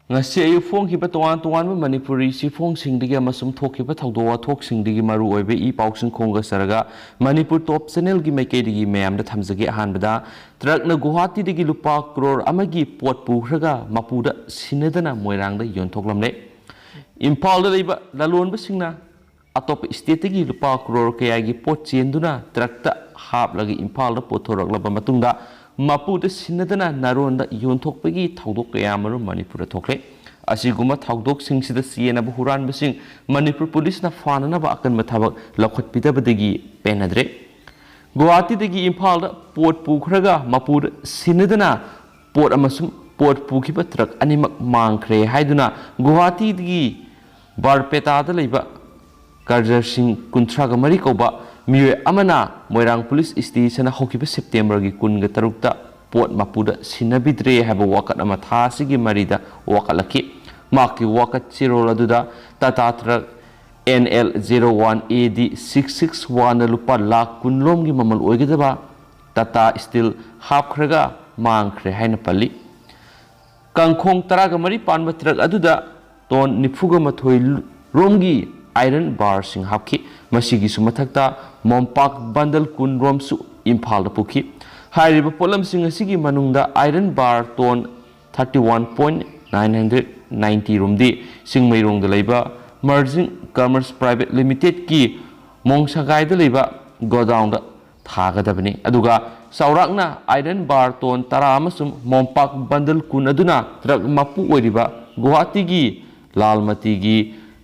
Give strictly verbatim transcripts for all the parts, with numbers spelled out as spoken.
ꯉꯁꯤ ꯑꯌꯨꯛ ꯐꯣꯡꯈꯤꯕ ꯇꯣꯉꯥꯟ ꯇꯣꯉꯥꯟꯕ ꯃꯅꯤꯄꯨꯔꯤ ꯆꯦꯐꯣꯡꯁꯤꯡꯗꯒꯤ ꯑꯃꯁꯨꯡ ꯊꯣꯛꯈꯤꯕ ꯊꯧꯗꯣꯛ ꯋꯥꯊꯣꯛꯁꯤꯡꯗꯒꯤ ꯃꯔꯨꯑꯣꯏꯕ ꯏ ꯄꯥꯎꯁꯤꯡ ꯈꯣꯝꯒꯠꯆꯔꯒ ꯃꯅꯤꯄꯨꯔ ꯇꯣꯞ ꯆꯦꯅꯦꯜꯒꯤ ꯃꯥꯏꯀꯩꯗꯒꯤ ꯃꯌꯥꯝꯗ ꯊꯝꯖꯒꯦ꯫ ꯑꯍꯥꯟꯕꯗ, ꯇ꯭ꯔꯛꯅ ꯒꯨꯋꯥꯍꯥꯇꯤꯗꯒꯤ ꯂꯨꯄꯥ ꯀ꯭ꯔꯣꯔ ꯑꯃꯒꯤ ꯄꯣꯠ ꯄꯨꯈ꯭ꯔꯒ ꯃꯄꯨꯗ ꯁꯤꯟꯅꯗꯅ ꯃꯣꯏꯔꯥꯡꯗ ꯌꯣꯟꯊꯣꯛꯂꯝꯂꯦ꯫ ꯏꯝꯐꯥꯜꯗ ꯂꯩꯕ ꯂꯂꯣꯟꯕꯁꯤꯡꯅ ꯑꯇꯣꯞꯄ ꯁ꯭ꯇꯦꯠꯇꯒꯤ ꯂꯨꯄꯥ ꯀ꯭ꯔꯣꯔ ꯀꯌꯥꯒꯤ ꯄꯣꯠ ꯆꯦꯟꯗꯨꯅ ꯇ꯭ꯔꯛꯇ ꯍꯥꯞꯂꯒ ꯏꯝꯐꯥꯜꯗ ꯄꯨꯊꯣꯔꯛꯂꯕ ꯃꯇꯨꯡꯗ ꯃꯄꯨꯗ ꯁꯤꯟꯅꯗꯅ ꯅꯥꯔꯣꯟꯗ ꯌꯣꯟꯊꯣꯛꯄꯒꯤ ꯊꯧꯗꯣꯛ ꯀꯌꯥ ꯑꯃꯔꯣꯝ ꯃꯅꯤꯄꯨꯔꯗ ꯊꯣꯛꯂꯦ꯫ ꯑꯁꯤꯒꯨꯝꯕ ꯊꯧꯗꯣꯛꯁꯤꯡꯁꯤꯗ ꯆꯦꯟꯅꯕ ꯍꯨꯔꯥꯟꯕꯁꯤꯡ ꯃꯅꯤꯄꯨꯔ ꯄꯨꯂꯤꯁꯅ ꯐꯥꯅꯅꯕ ꯑꯀꯟꯕ ꯊꯕꯛ ꯂꯧꯈꯠꯄꯤꯗꯕꯗꯒꯤ ꯄꯦꯟꯅꯗ꯭ꯔꯦ꯫ ꯒꯨꯋꯥꯍꯥꯇꯤꯗꯒꯤ ꯏꯝꯐꯥꯜꯗ ꯄꯣꯠ ꯄꯨꯈ꯭ꯔꯒ ꯃꯄꯨꯗ ꯁꯤꯟꯅꯗꯅ ꯄꯣꯠ ꯑꯃꯁꯨꯡ ꯄꯣꯠ ꯄꯨꯈꯤꯕ ꯇ꯭ꯔꯛ ꯑꯅꯤꯃꯛ ꯃꯥꯡꯈ꯭ꯔꯦ ꯍꯥꯏꯗꯨꯅ ꯒꯨꯋꯥꯍꯥꯇꯤꯗꯒꯤ ꯕꯥꯔꯄꯦꯇꯥꯗ ꯂꯩꯕ ꯀꯔꯖꯔꯁꯤꯡ ꯀꯨꯟꯊ꯭ꯔꯥꯒ ꯃꯔꯤ ꯀꯧꯕ ꯃꯤꯑꯣꯏ ꯑꯃꯅ ꯃꯣꯏꯔꯥꯡ ꯄꯨꯂꯤꯁ ꯁ꯭ꯇꯦꯁꯟꯗ ꯍꯧꯈꯤꯕ ꯁꯦꯞꯇꯦꯝꯕꯔꯒꯤ ꯀꯨꯟꯒ ꯇꯔꯨꯛꯇ ꯄꯣꯠ ꯃꯄꯨꯗ ꯁꯤꯟꯅꯕꯤꯗ꯭ꯔꯦ ꯍꯥꯏꯕ ꯋꯥꯀꯠ ꯑꯃ ꯊꯥ ꯑꯁꯤꯒꯤ ꯃꯔꯤꯗ ꯋꯥꯀꯠꯂꯛꯈꯤ꯫ ꯃꯍꯥꯛꯀꯤ ꯋꯥꯀꯠ ꯆꯦꯔꯣꯜ ꯑꯗꯨꯗ Tata truck N L zero one A D six six one ꯂꯨꯄꯥ ꯂꯥꯈ ꯀꯨꯟ ꯂꯣꯝꯒꯤ ꯃꯃꯜ ꯑꯣꯏꯒꯗꯕ ꯇꯥꯇꯥ ꯁ꯭ꯇꯤꯜ ꯍꯥꯞꯈ꯭ꯔꯒ ꯃꯥꯡꯈ꯭ꯔꯦ ꯍꯥꯏꯅ ꯄꯜꯂꯤ꯫ ꯀꯥꯡꯈꯣꯡ ꯇꯔꯥꯒ ꯃꯔꯤ ꯄꯥꯟꯕ ꯇ꯭ꯔꯛ ꯑꯗꯨꯗ ꯇꯣꯟ ꯅꯤꯐꯨꯒ ꯃꯥꯊꯣꯏ ꯔꯣꯝꯒꯤ ꯑꯥꯏꯔꯟ ꯕꯥꯔꯁꯤꯡ ꯍꯥꯞꯈꯤ꯫ ꯃꯁꯤꯒꯤꯁꯨ ꯃꯊꯛꯇ ꯃꯣꯝꯄꯥꯛ ꯕꯟꯗꯜ ꯀꯨꯟ ꯔꯣꯝꯁꯨ ꯏꯝꯐꯥꯜꯗ ꯄꯨꯈꯤ꯫ ꯍꯥꯏꯔꯤꯕ ꯄꯣꯠꯂꯝꯁꯤꯡ ꯑꯁꯤꯒꯤ ꯃꯅꯨꯡꯗ iron bar tone thirty one point nine hundred ninety ꯔꯣꯝꯗꯤ ꯆꯤꯡꯃꯩꯔꯣꯡꯗ ꯂꯩꯕ ꯃꯔꯖꯤꯡ ꯀꯃꯔꯁ ꯄ꯭ꯔꯥꯏꯚꯦꯠ ꯂꯤꯃꯤꯇꯦꯗꯀꯤ ꯃꯣꯡꯁꯒꯥꯏꯗ ꯂꯩꯕ ꯒꯣꯗꯥꯎꯟꯗ ꯊꯥꯒꯗꯕꯅꯤ꯫ ꯑꯗꯨꯒ ꯆꯥꯎꯔꯥꯛꯅ ꯑꯥꯏꯔꯟ ꯕꯥꯔ ꯇꯣꯟ ꯇꯔꯥ ꯑꯃꯁꯨꯡ ꯃꯣꯝꯄꯥꯛ ꯕꯟꯗꯜ ꯀꯨꯟ ꯑꯗꯨꯅ ꯇ꯭ꯔꯛ ꯃꯄꯨ ꯑꯣꯏꯔꯤꯕ ꯒꯨꯋꯥꯍꯥꯇꯤꯒꯤ ꯂꯥꯜꯃꯇꯤꯒꯤ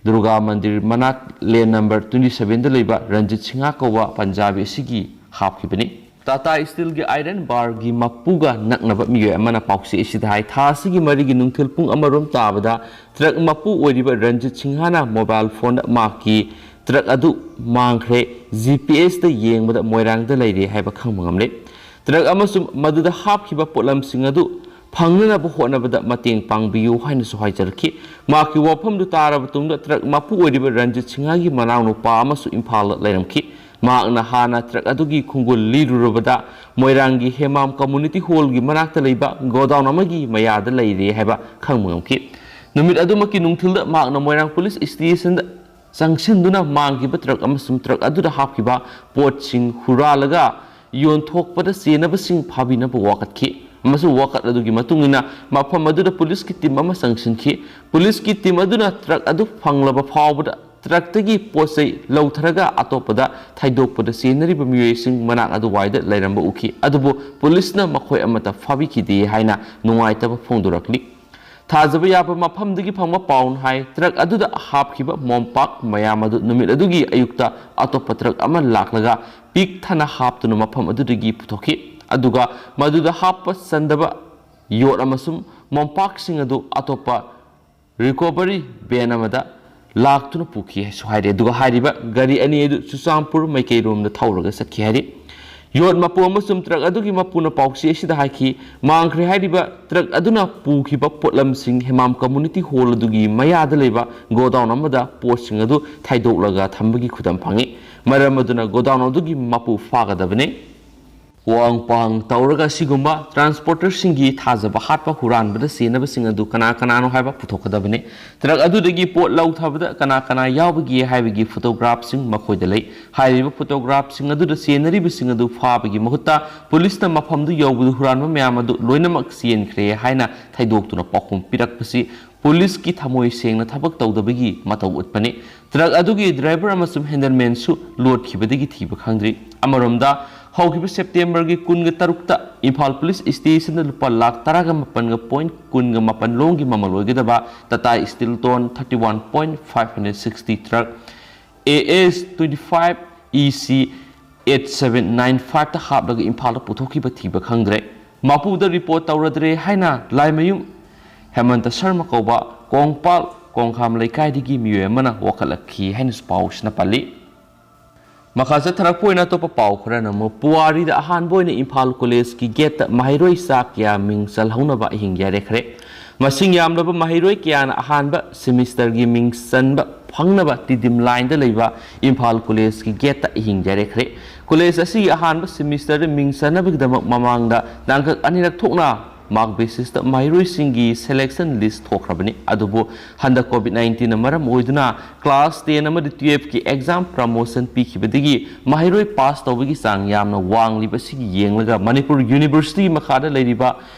ꯗꯨꯔꯒꯥ ꯃꯟꯗꯤꯔ ꯃꯅꯥꯛ ꯂꯦꯟ ꯅꯝꯕꯔ twenty sevenꯗ ꯂꯩꯕ ꯔꯟꯖꯤꯠ ꯁꯤꯡꯍ ꯀꯧꯕ ꯄꯟꯖꯥꯕꯤ ꯑꯁꯤꯒꯤ ꯍꯥꯞꯈꯤꯕꯅꯤ꯫ ꯇꯥꯇꯥ ꯁ꯭ꯇꯤꯜꯒꯤ ꯑꯥꯏꯔꯟ ꯕꯥꯔꯒꯤ ꯃꯄꯨꯒ ꯅꯛꯅꯕ ꯃꯤꯑꯣꯏ ꯑꯃꯅ ꯄꯥꯎꯆꯦ ꯑꯁꯤꯗ ꯍꯥꯏ, ꯊꯥ ꯑꯁꯤꯒꯤ ꯃꯔꯤꯒꯤ ꯅꯨꯡꯊꯤꯜ ꯄꯨꯡ ꯑꯃꯔꯣꯝ ꯇꯥꯕꯗ ꯇ꯭ꯔꯛ ꯃꯄꯨ ꯑꯣꯏꯔꯤꯕ ꯔꯟꯖꯤꯠ ꯁꯤꯡꯍꯅ ꯃꯣꯕꯥꯏꯜ ꯐꯣꯟꯗ ꯃꯍꯥꯛꯀꯤ ꯇ꯭ꯔꯛ ꯑꯗꯨ ꯃꯥꯡꯈ꯭ꯔꯦ, ꯖꯤ ꯄꯤ ꯑꯦꯁꯇ ꯌꯦꯡꯕꯗ ꯃꯣꯏꯔꯥꯡꯗ ꯂꯩꯔꯦ ꯍꯥꯏꯕ ꯈꯪꯕ ꯉꯝꯂꯦ꯫ ꯇ꯭ꯔꯛ ꯑꯃꯁꯨꯡ ꯃꯗꯨꯗ ꯍꯥꯞꯈꯤꯕ ꯄꯣꯠꯂꯝꯁꯤꯡ ꯑꯗꯨ ꯐꯪꯅꯅꯕ ꯍꯣꯠꯅꯕꯗ ꯃꯇꯦꯡ ꯄꯥꯡꯕꯤꯌꯨ ꯍꯥꯏꯅꯁꯨ ꯍꯥꯏꯖꯔꯛꯈꯤ꯫ ꯃꯍꯥꯛꯀꯤ ꯋꯥꯐꯝꯗꯨ ꯇꯥꯔꯕ ꯇꯨꯡꯗ ꯇ꯭ꯔꯛ ꯃꯄꯨ ꯑꯣꯏꯔꯤꯕ ꯔꯟꯖꯤꯠ ꯁꯤꯡꯍꯒꯤ ꯃꯅꯥꯎꯅꯨꯄꯥ ꯑꯃꯁꯨ ꯏꯝꯐꯥꯜꯗ ꯂꯩꯔꯝꯈꯤ꯫ ꯃꯍꯥꯛꯅ ꯍꯥꯟꯅ ꯇ꯭ꯔꯛ ꯑꯗꯨꯒꯤ ꯈꯣꯡꯒꯨꯜ ꯂꯤꯔꯨꯔꯕꯗ ꯃꯣꯏꯔꯥꯡꯒꯤ ꯍꯦꯃꯥꯝ ꯀꯝꯃꯨꯅꯤꯇꯤ ꯍꯣꯜꯒꯤ ꯃꯅꯥꯛꯇ ꯂꯩꯕ ꯒꯣꯗꯥꯎꯟ ꯑꯃꯒꯤ ꯃꯌꯥꯗ ꯂꯩꯔꯦ ꯍꯥꯏꯕ ꯈꯪꯕ ꯉꯝꯈꯤ꯫ ꯅꯨꯃꯤꯠ ꯑꯗꯨꯃꯛꯀꯤ ꯅꯨꯡꯊꯤꯜꯗ ꯃꯍꯥꯛꯅ ꯃꯣꯏꯔꯥꯡ ꯄꯨꯂꯤꯁ ꯁ꯭ꯇꯦꯁꯟꯗ ꯆꯪꯁꯤꯟꯗꯨꯅ ꯃꯥꯡꯈꯤꯕ ꯇ꯭ꯔꯛ ꯑꯃꯁꯨꯡ ꯇ꯭ꯔꯛ ꯑꯗꯨꯗ ꯍꯥꯞꯈꯤꯕ ꯄꯣꯠꯁꯤꯡ ꯍꯨꯔꯥꯜꯂꯒ ꯌꯣꯟꯊꯣꯛꯄꯗ ꯆꯦꯟꯅꯕꯁꯤꯡ ꯐꯥꯕꯤꯅꯕ ꯋꯥꯀꯠꯈꯤ ꯑꯃꯁꯨꯡ ꯋꯥꯀꯠ ꯑꯗꯨꯒꯤ ꯃꯇꯨꯡ ꯏꯟꯅ ꯃꯐꯝ ꯑꯗꯨꯗ ꯄꯨꯂꯤꯁꯀꯤ ꯇꯤꯝ ꯑꯃ ꯆꯪꯁꯤꯟꯈꯤ꯫ ꯄꯨꯂꯤꯁꯀꯤ ꯇꯤꯝ ꯑꯗꯨꯅ ꯇ꯭ꯔꯛ ꯑꯗꯨ ꯐꯪꯂꯕ ꯐꯥꯎꯕꯗ ꯇ꯭ꯔꯛꯇꯒꯤ ꯄꯣꯠ ꯆꯩ ꯂꯧꯊꯔꯒ ꯑꯇꯣꯞꯄꯗ ꯊꯩꯗꯣꯛꯄꯗ ꯆꯦꯟꯅꯔꯤꯕ ꯃꯤꯑꯣꯏꯁꯤꯡ ꯃꯅꯥꯛ ꯑꯗꯨꯋꯥꯏꯗ ꯂꯩꯔꯝꯕ ꯎꯈꯤ, ꯑꯗꯨꯕꯨ ꯄꯨꯂꯤꯁꯅ ꯃꯈꯣꯏ ꯑꯃꯠꯇ ꯐꯥꯕꯤꯈꯤꯗꯦ ꯍꯥꯏꯅ ꯅꯨꯡꯉꯥꯏꯇꯕ ꯐꯣꯡꯗꯣꯔꯛꯂꯤ꯫ ꯊꯥꯖꯕ ꯌꯥꯕ ꯃꯐꯝꯗꯒꯤ ꯐꯪꯕ ꯄꯥꯎꯅ ꯍꯥꯏ, ꯇ꯭ꯔꯛ ꯑꯗꯨꯗ ꯍꯥꯞꯈꯤꯕ ꯃꯣꯝꯄꯥꯛ ꯃꯌꯥꯝ ꯑꯗꯨ ꯅꯨꯃꯤꯠ ꯑꯗꯨꯒꯤ ꯑꯌꯨꯛꯇ ꯑꯇꯣꯞꯄ ꯇ꯭ꯔꯛ ꯑꯃ ꯂꯥꯛꯂꯒ ꯄꯤꯛ ꯊꯟꯅ ꯍꯥꯞꯇꯨꯅ ꯃꯐꯝ ꯑꯗꯨꯗꯒꯤ ꯄꯨꯊꯣꯛꯈꯤ, ꯑꯗꯨꯒ ꯃꯗꯨꯗ ꯍꯥꯞꯄ ꯆꯟꯗꯕ ꯌꯣꯠ ꯑꯃꯁꯨꯡ ꯃꯣꯝꯄꯥꯛꯁꯤꯡ ꯑꯗꯨ ꯑꯇꯣꯞꯄ ꯔꯤꯀꯣꯚꯔꯤ ꯚꯦꯟ ꯑꯃꯗ ꯂꯥꯛꯇꯨꯅ ꯄꯨꯈꯤ ꯍꯥꯏꯁꯨ ꯍꯥꯏꯔꯤ꯫ ꯑꯗꯨꯒ ꯍꯥꯏꯔꯤꯕ ꯒꯥꯔꯤ ꯑꯅꯤ ꯑꯗꯨ ꯆꯨꯔꯆꯥꯟꯄꯨꯔ ꯃꯥꯏꯀꯩꯔꯣꯝꯗ ꯊꯧꯔꯒ ꯆꯠꯈꯤ ꯍꯥꯏꯔꯤ꯫ ꯌꯣꯠ ꯃꯄꯨ ꯑꯃꯁꯨꯡ ꯇ꯭ꯔꯛ ꯑꯗꯨꯒꯤ ꯃꯄꯨꯅ ꯄꯥꯎꯆꯦ ꯑꯁꯤꯗ ꯍꯥꯏꯈꯤ, ꯃꯥꯡꯈ꯭ꯔꯦ ꯍꯥꯏꯔꯤꯕ ꯇ꯭ꯔꯛ ꯑꯗꯨꯅ ꯄꯨꯈꯤꯕ ꯄꯣꯠꯂꯝꯁꯤꯡ ꯍꯦꯃꯥꯝ ꯀꯝꯃꯨꯅꯤꯇꯤ ꯍꯣꯜ ꯑꯗꯨꯒꯤ ꯃꯌꯥꯗ ꯂꯩꯕ ꯒꯣꯗꯥꯎꯟ ꯑꯃꯗ ꯄꯣꯠꯁꯤꯡ ꯑꯗꯨ ꯊꯩꯗꯣꯛꯂꯒ ꯊꯝꯕꯒꯤ ꯈꯨꯗꯝ ꯐꯪꯏ꯫ ꯃꯔꯝ ꯑꯗꯨꯅ ꯒꯣꯗꯥꯎꯟ ꯑꯗꯨꯒꯤ ꯃꯄꯨ ꯐꯥꯒꯗꯕꯅꯤ꯫ ꯋꯥꯡ ꯄꯥꯡ ꯇꯧꯔꯒ ꯑꯁꯤꯒꯨꯝꯕ ꯇ꯭ꯔꯥꯟꯁꯄꯣꯔꯇꯔꯁꯤꯡꯒꯤ ꯊꯥꯖꯕ ꯍꯥꯠꯄ ꯍꯨꯔꯥꯟꯕꯗ ꯆꯦꯟꯅꯕꯁꯤꯡ ꯑꯗꯨ ꯀꯅꯥ ꯀꯅꯥꯅꯣ ꯍꯥꯏꯕ ꯄꯨꯊꯣꯛꯀꯗꯕꯅꯤ꯫ ꯇ꯭ꯔꯛ ꯑꯗꯨꯗꯒꯤ ꯄꯣꯠ ꯂꯧꯊꯕꯗ ꯀꯅꯥ ꯀꯅꯥ ꯌꯥꯎꯕꯒꯦ ꯍꯥꯏꯕꯒꯤ ꯐꯣꯇꯣꯒ꯭ꯔꯥꯐꯁꯤꯡ ꯃꯈꯣꯏꯗ ꯂꯩ꯫ ꯍꯥꯏꯔꯤꯕ ꯐꯣꯇꯣꯒ꯭ꯔꯥꯐꯁꯤꯡ ꯑꯗꯨꯗ ꯆꯦꯟꯅꯔꯤꯕꯁꯤꯡ ꯑꯗꯨ ꯐꯥꯕꯒꯤ ꯃꯍꯨꯠꯇ ꯄꯨꯂꯤꯁꯅ ꯃꯐꯝꯗꯨ ꯌꯧꯕꯗ ꯍꯨꯔꯥꯟꯕ ꯃꯌꯥꯝ ꯑꯗꯨ ꯂꯣꯏꯅꯃꯛ ꯆꯦꯟꯈ꯭ꯔꯦ ꯍꯥꯏꯅ ꯊꯩꯗꯣꯛꯇꯨꯅ ꯄꯥꯎꯈꯨꯝ ꯄꯤꯔꯛꯄꯁꯤ ꯄꯨꯂꯤꯁꯀꯤ ꯊꯃꯣꯏ ꯁꯦꯡꯅ ꯊꯕꯛ ꯇꯧꯗꯕꯒꯤ ꯃꯇꯧ ꯎꯠꯄꯅꯤ꯫ ꯇ꯭ꯔꯛ ꯑꯗꯨꯒꯤ ꯗ꯭ꯔꯥꯏꯚꯔ ꯑꯃꯁꯨꯡ ꯍꯦꯟꯗꯜꯃꯦꯟꯁꯨ ꯂꯣꯠꯈꯤꯕꯗꯒꯤ ꯊꯤꯕ ꯈꯪꯗ꯭ꯔꯤ꯫ ꯑꯃꯔꯣꯝꯗ, ꯍꯧꯈꯤꯕ ꯁꯦꯞꯇꯦꯝꯕꯔꯒꯤ ꯀꯨꯟꯒ ꯇꯔꯨꯛꯇ ꯏꯝꯐꯥꯜ ꯄꯨꯂꯤꯁ ꯁ꯭ꯇꯦꯁꯟꯗ ꯂꯨꯄꯥ ꯂꯥꯈ ꯇꯔꯥꯒ ꯃꯥꯄꯟꯒ ꯄꯣꯏꯟ ꯀꯨꯟꯒ ꯃꯥꯄꯟ ꯂꯣꯝꯒꯤ ꯃꯃꯜ ꯑꯣꯏꯒꯗꯕ ꯇꯥꯇꯥ ꯁ꯭ꯇꯤꯜꯇꯣꯟ thirty one point five hundred sixty truck A S twenty five E C eight seven nine five ꯇ ꯍꯥꯞꯂꯒ ꯏꯝꯐꯥꯜꯗ ꯄꯨꯊꯣꯛꯈꯤꯕ ꯊꯤꯕ ꯈꯪꯗ꯭ꯔꯦ꯫ ꯃꯄꯨꯗ ꯔꯤꯄꯣꯔꯠ ꯇꯧꯔꯗ꯭ꯔꯦ ꯍꯥꯏꯅ ꯂꯥꯏꯃꯌꯨꯝ ꯍꯦꯃꯟꯇ ꯁꯔꯃ ꯀꯧꯕ ꯀꯣꯡꯄꯥꯜ ꯀꯣꯡꯈꯥꯝ ꯂꯩꯀꯥꯏꯗꯒꯤ ꯃꯤꯑꯣꯏ ꯑꯃꯅ ꯋꯥꯀꯠꯂꯛꯈꯤ ꯍꯥꯏꯅꯁꯨ ꯄꯥꯎꯁꯤꯅ ꯄꯜꯂꯤ꯫ ꯃꯈꯥ ꯆꯠꯊꯔꯛꯄ ꯑꯣꯏꯅ ꯑꯇꯣꯞꯄ ꯄꯥꯎ ꯈꯔꯅ ꯑꯃꯨꯛ ꯄꯨꯋꯥꯔꯤꯗ ꯑꯍꯥꯟꯕ ꯑꯣꯏꯅ ꯏꯝꯐꯥꯜ ꯀꯣꯂꯦꯖꯀꯤ ꯒꯦꯠꯇ ꯃꯍꯩꯔꯣꯏ ꯆꯥ ꯀꯌꯥ ꯃꯤꯡ ꯆꯜꯍꯧꯅꯕ ꯑꯍꯤꯡ ꯌꯥꯔꯦꯈ꯭ꯔꯦ꯫ ꯃꯁꯤꯡ ꯌꯥꯝꯂꯕ ꯃꯍꯩꯔꯣꯏ ꯀꯌꯥꯅ ꯑꯍꯥꯟꯕ ꯁꯦꯃꯤꯁꯇꯔꯒꯤ ꯃꯤꯡ ꯆꯟꯕ ꯐꯪꯅꯕ ꯇꯤꯗꯤꯝ ꯂꯥꯏꯟꯗ ꯂꯩꯕ ꯏꯝꯐꯥꯜ ꯀꯣꯂꯦꯖꯀꯤ ꯒꯦꯠꯇ ꯑꯍꯤꯡ ꯌꯥꯏꯔꯦꯛꯈ꯭ꯔꯦ꯫ ꯀꯣꯂꯦꯖ ꯑꯁꯤꯒꯤ ꯑꯍꯥꯟꯕ ꯁꯦꯃꯤꯁꯇꯔꯗ ꯃꯤꯡ ꯆꯟꯅꯕꯒꯤꯗꯃꯛ ꯃꯃꯥꯡꯗ ꯇꯥꯡꯀꯛ ꯑꯅꯤꯔꯛ ꯊꯣꯛꯅ ꯃꯥꯔꯛ ꯕꯦꯁꯤꯁꯇ ꯃꯍꯩꯔꯣꯏꯁꯤꯡꯒꯤ ꯁꯦꯂꯦꯛꯁꯟ ꯂꯤꯁ ꯊꯣꯛꯈ꯭ꯔꯕꯅꯤ꯫ ꯑꯗꯨꯕꯨ ꯍꯟꯗꯛ ꯀꯣꯚꯤꯗ ꯅꯥꯏꯟꯇꯤꯟꯅ ꯃꯔꯝ ꯑꯣꯏꯗꯨꯅ ꯀ꯭ꯂꯥꯁ ꯇꯦꯟ ꯑꯃꯗꯤ ꯇꯨꯌꯦꯜꯐꯀꯤ ꯑꯦꯛꯖꯥꯝ ꯄ꯭ꯔꯃꯣꯁꯟ ꯄꯤꯈꯤꯕꯗꯒꯤ ꯃꯍꯩꯔꯣꯏ ꯄꯥꯁ ꯇꯧꯕꯒꯤ ꯆꯥꯡ ꯌꯥꯝꯅ ꯋꯥꯡꯂꯤꯕ ꯑꯁꯤꯒꯤ ꯌꯦꯡꯂꯒ ꯃꯅꯤꯄꯨꯔ ꯌꯨꯅꯤꯚꯔꯁꯤꯇꯤ ꯃꯈꯥꯗ ꯂꯩꯔꯤꯕ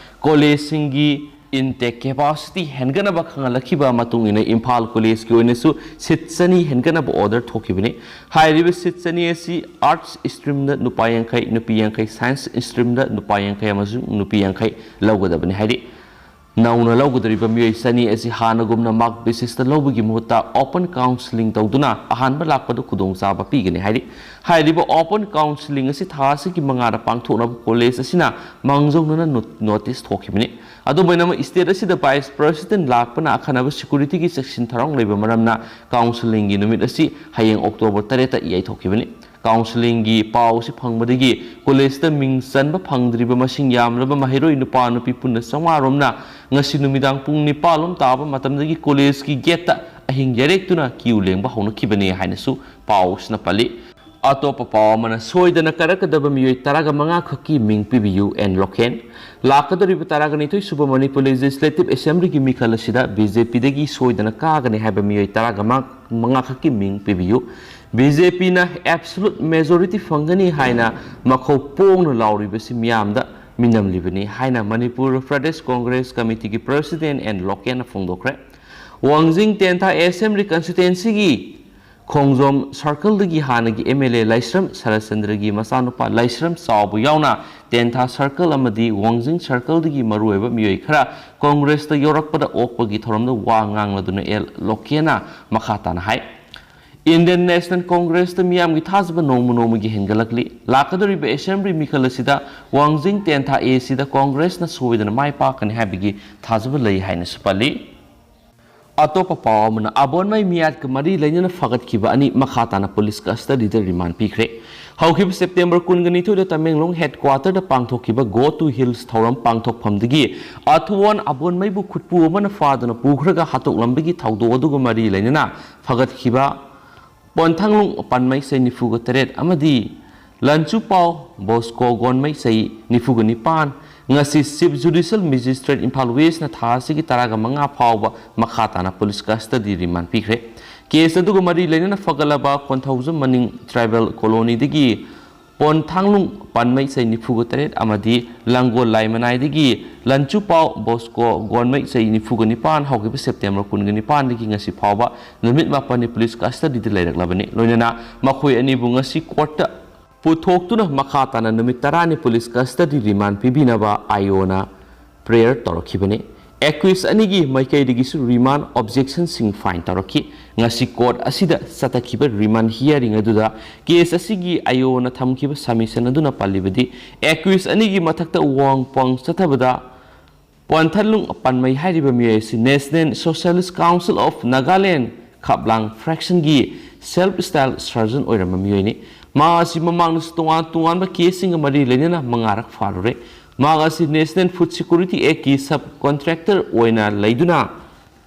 ꯀꯣꯂꯦꯖꯁꯤꯡꯒꯤ ꯏꯟꯇꯦꯛ ꯀꯦꯄꯥꯁꯤꯇꯤ ꯍꯦꯟꯒꯠꯅꯕ ꯈꯪꯍꯜꯂꯛꯈꯤꯕ ꯃꯇꯨꯡ ꯏꯟꯅ ꯏꯝꯐꯥꯜ ꯀꯣꯂꯦꯖꯀꯤ ꯑꯣꯏꯅꯁꯨ ꯁꯤꯠ ꯆꯅꯤ ꯍꯦꯟꯒꯠꯅꯕ ꯑꯣꯔꯗꯔ ꯊꯣꯛꯈꯤꯕꯅꯤ꯫ ꯍꯥꯏꯔꯤꯕ ꯁꯤꯠ ꯆꯅꯤ ꯑꯁꯤ ꯑꯥꯔꯠꯁ ꯁ꯭ꯇ꯭ꯔꯤꯝꯗ ꯅꯨꯄꯥ ꯌꯥꯡꯈꯩ, ꯅꯨꯄꯤ ꯌꯥꯡꯈꯩ, ꯁꯥꯏꯟꯁ ꯁ꯭ꯇ꯭ꯔꯤꯝꯗ ꯅꯨꯄꯥ ꯌꯥꯡꯈꯩ ꯑꯃꯁꯨꯡ ꯅꯨꯄꯤ ꯌꯥꯡꯈꯩ ꯂꯧꯒꯗꯕꯅꯤ꯫ ꯍꯥꯏꯗꯤ ꯅꯧꯅ ꯂꯧꯒꯗꯧꯔꯤꯕ ꯃꯤꯑꯣꯏ ꯆꯅꯤ ꯑꯁꯤ ꯍꯥꯟꯅꯒꯨꯝꯅ ꯃꯥꯔꯛ ꯕꯦꯁꯤꯁꯇ ꯂꯧꯕꯒꯤ ꯃꯍꯨꯠꯇ ꯑꯣꯄꯟ ꯀꯥꯎꯟꯁꯤꯂꯤꯡ ꯇꯧꯗꯨꯅ ꯑꯍꯥꯟꯕ ꯂꯥꯛꯄꯗ ꯈꯨꯗꯣꯡꯆꯥꯕ ꯄꯤꯒꯅꯤ꯫ ꯍꯥꯏꯔꯤ ꯍꯥꯏꯔꯤꯕ ꯑꯣꯄꯟ ꯀꯥꯎꯟꯁꯤꯂꯤꯡ ꯑꯁꯤ ꯊꯥ ꯑꯁꯤꯒꯤ ꯃꯉꯥꯗ ꯄꯥꯡꯊꯣꯛꯅꯕ ꯀꯣꯂꯦꯖ ꯑꯁꯤꯅ ꯃꯥꯡꯖꯧꯅꯅ ꯅꯣ-, ꯅꯣꯇꯤꯁ ꯊꯣꯛꯈꯤꯕꯅꯤ꯫ ꯑꯗꯨꯝ ꯑꯣꯏꯅꯃꯛ, ꯁ꯭ꯇꯦꯠ ꯑꯁꯤꯗ ꯚꯥꯏꯁ ꯄ꯭ꯔꯦꯁꯤꯗꯦꯟꯠ ꯂꯥꯛꯄꯅ ꯑꯈꯟꯅꯕ ꯁꯦꯀ꯭ꯌꯨꯔꯤꯇꯤꯒꯤ ꯆꯦꯛꯁꯤꯟ ꯊꯧꯔꯥꯡ ꯂꯩꯕ ꯃꯔꯝꯅ ꯀꯥꯎꯟꯁꯤꯂꯤꯡꯒꯤ ꯅꯨꯃꯤꯠ ꯑꯁꯤ ꯍꯌꯦꯡ ꯑꯣꯛꯇꯣꯕꯔ ꯇꯔꯦꯠꯇ ꯌꯩꯊꯣꯛꯈꯤꯕꯅꯤ꯫ ꯀꯥꯎꯟꯁꯤꯂꯤꯡꯒꯤ ꯄꯥꯎ ꯑꯁꯤ ꯐꯪꯕꯗꯒꯤ ꯀꯣꯂꯦꯖꯇ ꯃꯤꯡ ꯆꯟꯕ ꯐꯪꯗ꯭ꯔꯤꯕ ꯃꯁꯤꯡ ꯌꯥꯝꯂꯕ ꯃꯍꯩꯔꯣꯏ ꯅꯨꯄꯥ ꯅꯨꯄꯤ ꯄꯨꯟꯅ ꯆꯥꯝꯃꯉꯥ ꯔꯣꯝꯅ ꯉꯁꯤ ꯅꯨꯃꯤꯗꯥꯡ ꯄꯨꯡ ꯅꯤꯄꯥꯜ ꯂꯣꯝ ꯇꯥꯕ ꯃꯇꯝꯗꯒꯤ ꯀꯣꯂꯦꯖꯀꯤ ꯒꯦꯠꯇ ꯑꯍꯤꯡ ꯌꯥꯏꯔꯦꯛꯇꯨꯅ ꯀ꯭ꯌꯨ ꯂꯦꯡꯕ ꯍꯧꯅꯈꯤꯕꯅꯤ ꯍꯥꯏꯅꯁꯨ ꯄꯥꯎ ꯑꯁꯤꯅ ꯄꯜꯂꯤ꯫ ꯑꯇꯣꯞꯄ ꯄꯥꯎ ꯑꯃꯅ, ꯁꯣꯏꯗꯅ ꯀꯥꯔꯛꯀꯗꯕ ꯃꯤꯑꯣꯏ ꯇꯔꯥꯒ ꯃꯉꯥ ꯈꯛꯀꯤ ꯃꯤꯡ ꯄꯤꯕꯤꯌꯨ, ꯑꯦꯟ ꯂꯣꯀꯦꯟ꯫ ꯂꯥꯛꯀꯗꯧꯔꯤꯕ ꯇꯔꯥꯒ ꯅꯤꯊꯣꯏ ꯁꯨꯕ ꯃꯅꯤꯄꯨꯔ ꯂꯦꯖꯤꯁꯂꯦꯇꯤꯚ ꯑꯦꯁꯦꯝꯕ꯭ꯂꯤꯒꯤ ꯃꯤꯈꯜ ꯑꯁꯤꯗ ꯕꯤ ꯖꯦ ꯄꯤꯗꯒꯤ ꯁꯣꯏꯗꯅ ꯀꯥꯒꯅꯤ ꯍꯥꯏꯕ ꯃꯤꯑꯣꯏ ꯇꯔꯥꯒ ꯃꯉꯥ ꯈꯛꯀꯤ ꯃꯤꯡ ꯄꯤꯕꯤꯌꯨ꯫ ꯕꯤ ꯖꯦ ꯄꯤꯅ ꯑꯦꯕꯁꯣꯂꯨꯠ ꯃꯦꯖꯣꯔꯤꯇꯤ ꯐꯪꯒꯅꯤ ꯍꯥꯏꯅ ꯃꯈꯧ ꯄꯣꯡꯅ ꯂꯥꯎꯔꯤꯕꯁꯤ ꯃꯤꯌꯥꯝꯗ ꯃꯤꯅꯝꯂꯤꯕꯅꯤ ꯍꯥꯏꯅ ꯃꯅꯤꯄꯨꯔ ꯄ꯭ꯔꯗꯦꯁ ꯀꯣꯡꯒ꯭ꯔꯦꯁ ꯀꯃꯤꯇꯤꯒꯤ ꯄ꯭ꯔꯦꯁꯤꯗꯦꯟꯠ ꯑꯦꯟ ꯂꯣꯀꯦꯟꯅ ꯐꯣꯡꯗꯣꯛꯈ꯭ꯔꯦ꯫ ꯋꯥꯡꯖꯤꯡ ꯇꯦꯟꯊꯥ ꯑꯦꯁꯦꯝꯕ꯭ꯂꯤ ꯀꯟꯁꯇꯤꯇ꯭ꯋꯦꯟꯁꯤꯒꯤ ꯈꯣꯡꯖꯣꯝ ꯁꯔꯀꯜꯗꯒꯤ ꯍꯥꯟꯅꯒꯤ ꯑꯦꯝ ꯑꯦꯜ ꯑꯦ ꯂꯥꯏꯁ꯭ꯔꯝ ꯁꯔꯠꯆꯟꯗ꯭ꯔꯒꯤ ꯃꯆꯥꯅꯨꯄꯥ ꯂꯥꯏꯁ꯭ꯔꯝ ꯆꯥꯎꯕ ꯌꯥꯎꯅ ꯇꯦꯟꯊꯥ ꯁꯔꯀꯜ ꯑꯃꯗꯤ ꯋꯥꯡꯖꯤꯡ ꯁꯔꯀꯜꯗꯒꯤ ꯃꯔꯨꯑꯣꯏꯕ ꯃꯤꯑꯣꯏ ꯈꯔ ꯀꯣꯡꯒ꯭ꯔꯦꯁꯇ ꯌꯧꯔꯛꯄꯗ ꯑꯣꯛꯄꯒꯤ ꯊꯧꯔꯝꯗ ꯋꯥ ꯉꯥꯡꯂꯗꯨꯅ ꯑꯦꯜ ꯂꯣꯀꯦꯟꯅ ꯃꯈꯥ ꯇꯥꯅ ꯍꯥꯏ, ꯏꯟꯗꯤꯌꯟ ꯅꯦꯁꯅꯦꯜ ꯀꯣꯡꯒ꯭ꯔꯦꯁꯇ ꯃꯤꯌꯥꯝꯒꯤ ꯊꯥꯖꯕ ꯅꯣꯡꯃ ꯅꯣꯡꯃꯒꯤ ꯍꯦꯟꯒꯠꯂꯛꯂꯤ꯫ ꯂꯥꯛꯀꯗꯧꯔꯤꯕ ꯑꯦꯁꯦꯝꯕ꯭ꯂꯤ ꯃꯤꯈꯜ ꯑꯁꯤꯗ ꯋꯥꯡꯖꯤꯡ ꯇꯦꯟꯊꯥ ꯑꯦ ꯁꯤꯗ ꯀꯣꯡꯒ꯭ꯔꯦꯁꯅ ꯁꯣꯏꯗꯅ ꯃꯥꯏ ꯄꯥꯛꯀꯅꯤ ꯍꯥꯏꯕꯒꯤ ꯊꯥꯖꯕ ꯂꯩ ꯍꯥꯏꯅꯁꯨ ꯄꯜꯂꯤ꯫ ꯑꯇꯣꯞꯄ ꯄꯥꯎ ꯑꯃꯅ, ꯑꯕꯣꯟꯃꯩ ꯃꯤꯌꯥꯠꯀ ꯃꯔꯤ ꯂꯩꯅꯅ ꯐꯒꯠꯈꯤꯕ ꯑꯅꯤ ꯃꯈꯥ ꯇꯥꯅ ꯄꯨꯂꯤꯁ ꯀꯁꯇꯗꯤꯗ ꯔꯤꯃꯥꯟ ꯄꯤꯈ꯭ꯔꯦ꯫ ꯍꯧꯈꯤꯕ ꯁꯦꯞꯇꯦꯝꯕꯔ ꯀꯨꯟꯒ ꯅꯤꯊꯣꯏꯗ ꯇꯃꯦꯡꯂꯣꯡ ꯍꯦꯗꯀ꯭ꯋꯥꯇꯔꯗ ꯄꯥꯡꯊꯣꯛꯈꯤꯕ Go to Hills ꯊꯧꯔꯝ ꯄꯥꯡꯊꯣꯛꯐꯝꯗꯒꯤ ꯑꯊꯨꯋꯣꯟ ꯑꯕꯣꯟꯃꯩꯕꯨ ꯈꯨꯠꯄꯨ ꯑꯃꯅ ꯐꯥꯗꯨꯅ ꯄꯨꯈ꯭ꯔꯒ ꯍꯥꯠꯇꯣꯛꯂꯝꯕꯒꯤ ꯊꯧꯗꯣꯛ ꯑꯗꯨꯒ ꯃꯔꯤ ꯂꯩꯅꯅ ꯐꯒꯠꯈꯤꯕ ꯄꯣꯟꯊꯥꯡꯂꯨꯡ ꯄꯥꯟꯃꯩꯁꯩ ꯅꯤꯐꯨꯒ ꯇꯔꯦꯠ ꯑꯃꯗꯤ ꯂꯟꯆꯨꯄꯥꯎ ꯕꯣꯁꯀꯣ ꯒꯣꯟꯃꯩꯁꯩ ꯅꯤꯐꯨꯒ ꯅꯤꯄꯥꯟ ꯉꯁꯤ Chief Judicial Magistrate ꯏꯝꯐꯥꯜ Westꯅ ꯊꯥ ꯑꯁꯤꯒꯤ ꯇꯔꯥꯒ ꯃꯉꯥ ꯐꯥꯎꯕ ꯃꯈꯥ ꯇꯥꯅ ꯄꯨꯂꯤꯁ ꯀꯁꯇꯗꯤ ꯔꯤꯃꯥꯟ ꯄꯤꯈ꯭ꯔꯦ꯫ ꯀꯦꯁ ꯑꯗꯨꯒ ꯃꯔꯤ ꯂꯩꯅꯅ ꯐꯒꯠꯂꯕ ꯀꯣꯟꯊꯧꯖꯝ ꯃꯅꯤꯡ ꯇ꯭ꯔꯥꯏꯕꯦꯜ ꯀꯣꯂꯣꯅꯤꯗꯒꯤ ꯄꯣꯟꯊꯥꯡꯂꯨꯡ ꯄꯥꯟꯃꯩꯁꯩ ꯅꯤꯐꯨꯒ ꯇꯔꯦꯠ ꯑꯃꯗꯤ ꯂꯥꯡꯒꯣꯜ ꯂꯥꯏꯃꯅꯥꯏꯗꯒꯤ ꯂꯟꯆꯨꯄꯥꯎ ꯕꯣꯁꯀꯣ ꯒꯣꯟꯃꯩꯁꯩ ꯅꯤꯐꯨꯒ ꯅꯤꯄꯥꯟ ꯍꯧꯈꯤꯕ ꯁꯦꯞꯇꯦꯝꯕꯔ ꯀꯨꯟꯒ ꯅꯤꯄꯥꯟꯗꯒꯤ ꯉꯁꯤ ꯐꯥꯎꯕ ꯅꯨꯃꯤꯠ ꯃꯥꯄꯟꯅꯤ ꯄꯨꯂꯤꯁ ꯀꯁꯇꯗꯤꯗ ꯂꯩꯔꯛꯂꯕꯅꯤ꯫ ꯂꯣꯏꯅꯅ ꯃꯈꯣꯏ ꯑꯅꯤꯕꯨ ꯉꯁꯤ ꯀꯣꯔꯠꯇ ꯄꯨꯊꯣꯛꯇꯨꯅ ꯃꯈꯥ ꯇꯥꯅ ꯅꯨꯃꯤꯠ ꯇꯔꯥꯅꯤ ꯄꯨꯂꯤꯁ ꯀꯁꯇꯗꯤ ꯔꯤꯃꯥꯟ ꯄꯤꯕꯤꯅꯕ ꯑꯥꯏꯑꯣꯅ ꯄ꯭ꯔꯦꯌꯔ ꯇꯧꯔꯛꯈꯤꯕꯅꯤ꯫ ꯑꯦꯀ꯭ꯌꯨꯁ ꯑꯅꯤꯒꯤ ꯃꯥꯏꯀꯩꯗꯒꯤꯁꯨ ꯔꯤꯃꯥꯟ ꯑꯣꯕꯖꯦꯛꯁꯟꯁꯤꯡ ꯐꯥꯏꯟ ꯇꯧꯔꯛꯈꯤ꯫ ꯉꯁꯤ ꯀꯣꯔꯠ ꯑꯁꯤꯗ ꯆꯠꯊꯈꯤꯕ ꯔꯤꯃꯥꯟ ꯍꯤꯌꯥꯔꯤꯡ ꯑꯗꯨꯗ ꯀꯦꯁ ꯑꯁꯤꯒꯤ ꯑꯥꯏꯑꯣꯅ ꯊꯝꯈꯤꯕ ꯁꯕꯃꯤꯁꯟ ꯑꯗꯨꯅ ꯄꯜꯂꯤꯕꯗꯤ, ꯑꯦꯀ꯭ꯌꯨꯁ ꯑꯅꯤꯒꯤ ꯃꯊꯛꯇ ꯋꯥꯡ ꯄꯥꯡ ꯆꯠꯊꯕꯗ ꯄꯣꯟꯊꯟꯂꯨꯡ ꯄꯥꯟꯃꯩ ꯍꯥꯏꯔꯤꯕ ꯃꯤꯑꯣꯏ ꯑꯁꯤ National Socialist Council of Nagaland Khaplang ꯐ꯭ꯔꯦꯛꯁꯟꯒꯤ ꯁꯦꯜꯐ ꯁ꯭ꯇꯥꯏꯜ ꯁꯔꯖꯟ ꯑꯣꯏꯔꯝꯕ ꯃꯤꯑꯣꯏꯅꯤ꯫ ꯃꯍꯥꯛ ꯑꯁꯤ ꯃꯃꯥꯡꯗꯁꯨ ꯇꯣꯉꯥꯟ ꯇꯣꯉꯥꯟꯕ ꯀꯦꯁꯁꯤꯡꯒ ꯃꯔꯤ ꯂꯩꯅꯅ ꯃꯉꯥꯔꯛ ꯐꯥꯔꯨꯔꯦ꯫ ꯃꯍꯥꯛ ꯑꯁꯤ National Food Security Actꯀꯤ ꯁꯕ ꯀꯣꯟꯇ꯭ꯔꯦꯛꯇꯔ ꯑꯣꯏꯅ ꯂꯩꯗꯨꯅ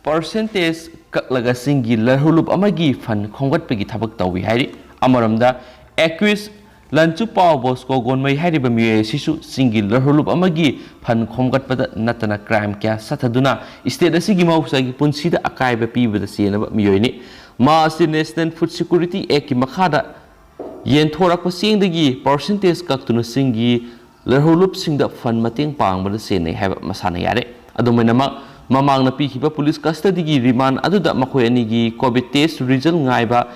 ꯄꯔꯁꯦꯟꯇꯦꯖ ꯀꯛꯂꯒ ꯆꯤꯡꯒꯤ ꯂꯔꯍꯨꯂꯨꯞ ꯑꯃꯒꯤ ꯐꯟ ꯈꯣꯝꯒꯠꯄꯒꯤ ꯊꯕꯛ ꯇꯧꯏ ꯍꯥꯏꯔꯤ꯫ ꯑꯃꯔꯣꯝꯗ, ꯑꯦꯀ꯭ꯌꯨꯁ ꯂꯟꯆꯨꯄꯥꯎ ꯕꯣꯁꯀꯣ ꯒꯣꯟꯃꯩ ꯍꯥꯏꯔꯤꯕ ꯃꯤꯑꯣꯏ ꯑꯁꯤꯁꯨ ꯆꯤꯡꯒꯤ ꯂꯔꯍꯨꯂꯨꯞ ꯑꯃꯒꯤ ꯐꯟ ꯈꯣꯝꯒꯠꯄꯗ ꯅꯠꯇꯅ ꯀ꯭ꯔꯥꯏꯝ ꯀꯌꯥ ꯆꯠꯊꯗꯨꯅ ꯁ꯭ꯇꯦꯠ ꯑꯁꯤꯒꯤ ꯃꯍꯧꯁꯥꯒꯤ ꯄꯨꯟꯁꯤꯗ ꯑꯀꯥꯏꯕ ꯄꯤꯕꯗ ꯆꯦꯟꯅꯕ ꯃꯤꯑꯣꯏꯅꯤ꯫ ꯃꯍꯥꯛ ꯑꯁꯤ National Food Security Actꯀꯤ ꯃꯈꯥꯗ ꯌꯦꯟꯊꯣꯔꯛꯄ ꯆꯦꯡꯗꯒꯤ ꯄꯔꯁꯦꯟꯇꯦꯖ ꯀꯛꯇꯨꯅ ꯆꯤꯡꯒꯤ ꯂꯔꯍꯨꯂꯨꯞꯁꯤꯡꯗ ꯐꯟ ꯃꯇꯦꯡ ꯄꯥꯡꯕꯗ ꯆꯦꯟꯅꯩ ꯍꯥꯏꯕ ꯃꯁꯥꯅ ꯌꯥꯔꯦ꯫ ꯑꯗꯨꯃꯥꯏꯅꯃꯛ, ꯃꯃꯥꯡꯗ ꯄꯤꯈꯤꯕ ꯄꯨꯂꯤꯁ ꯀꯁꯇꯗꯤꯒꯤ ꯔꯤꯃꯥꯟ ꯑꯗꯨꯗ ꯃꯈꯣꯏ ꯑꯅꯤꯒꯤ ꯀꯣꯚꯤꯗ ꯇꯦꯁ ꯔꯤꯖꯜ ꯉꯥꯏꯕ,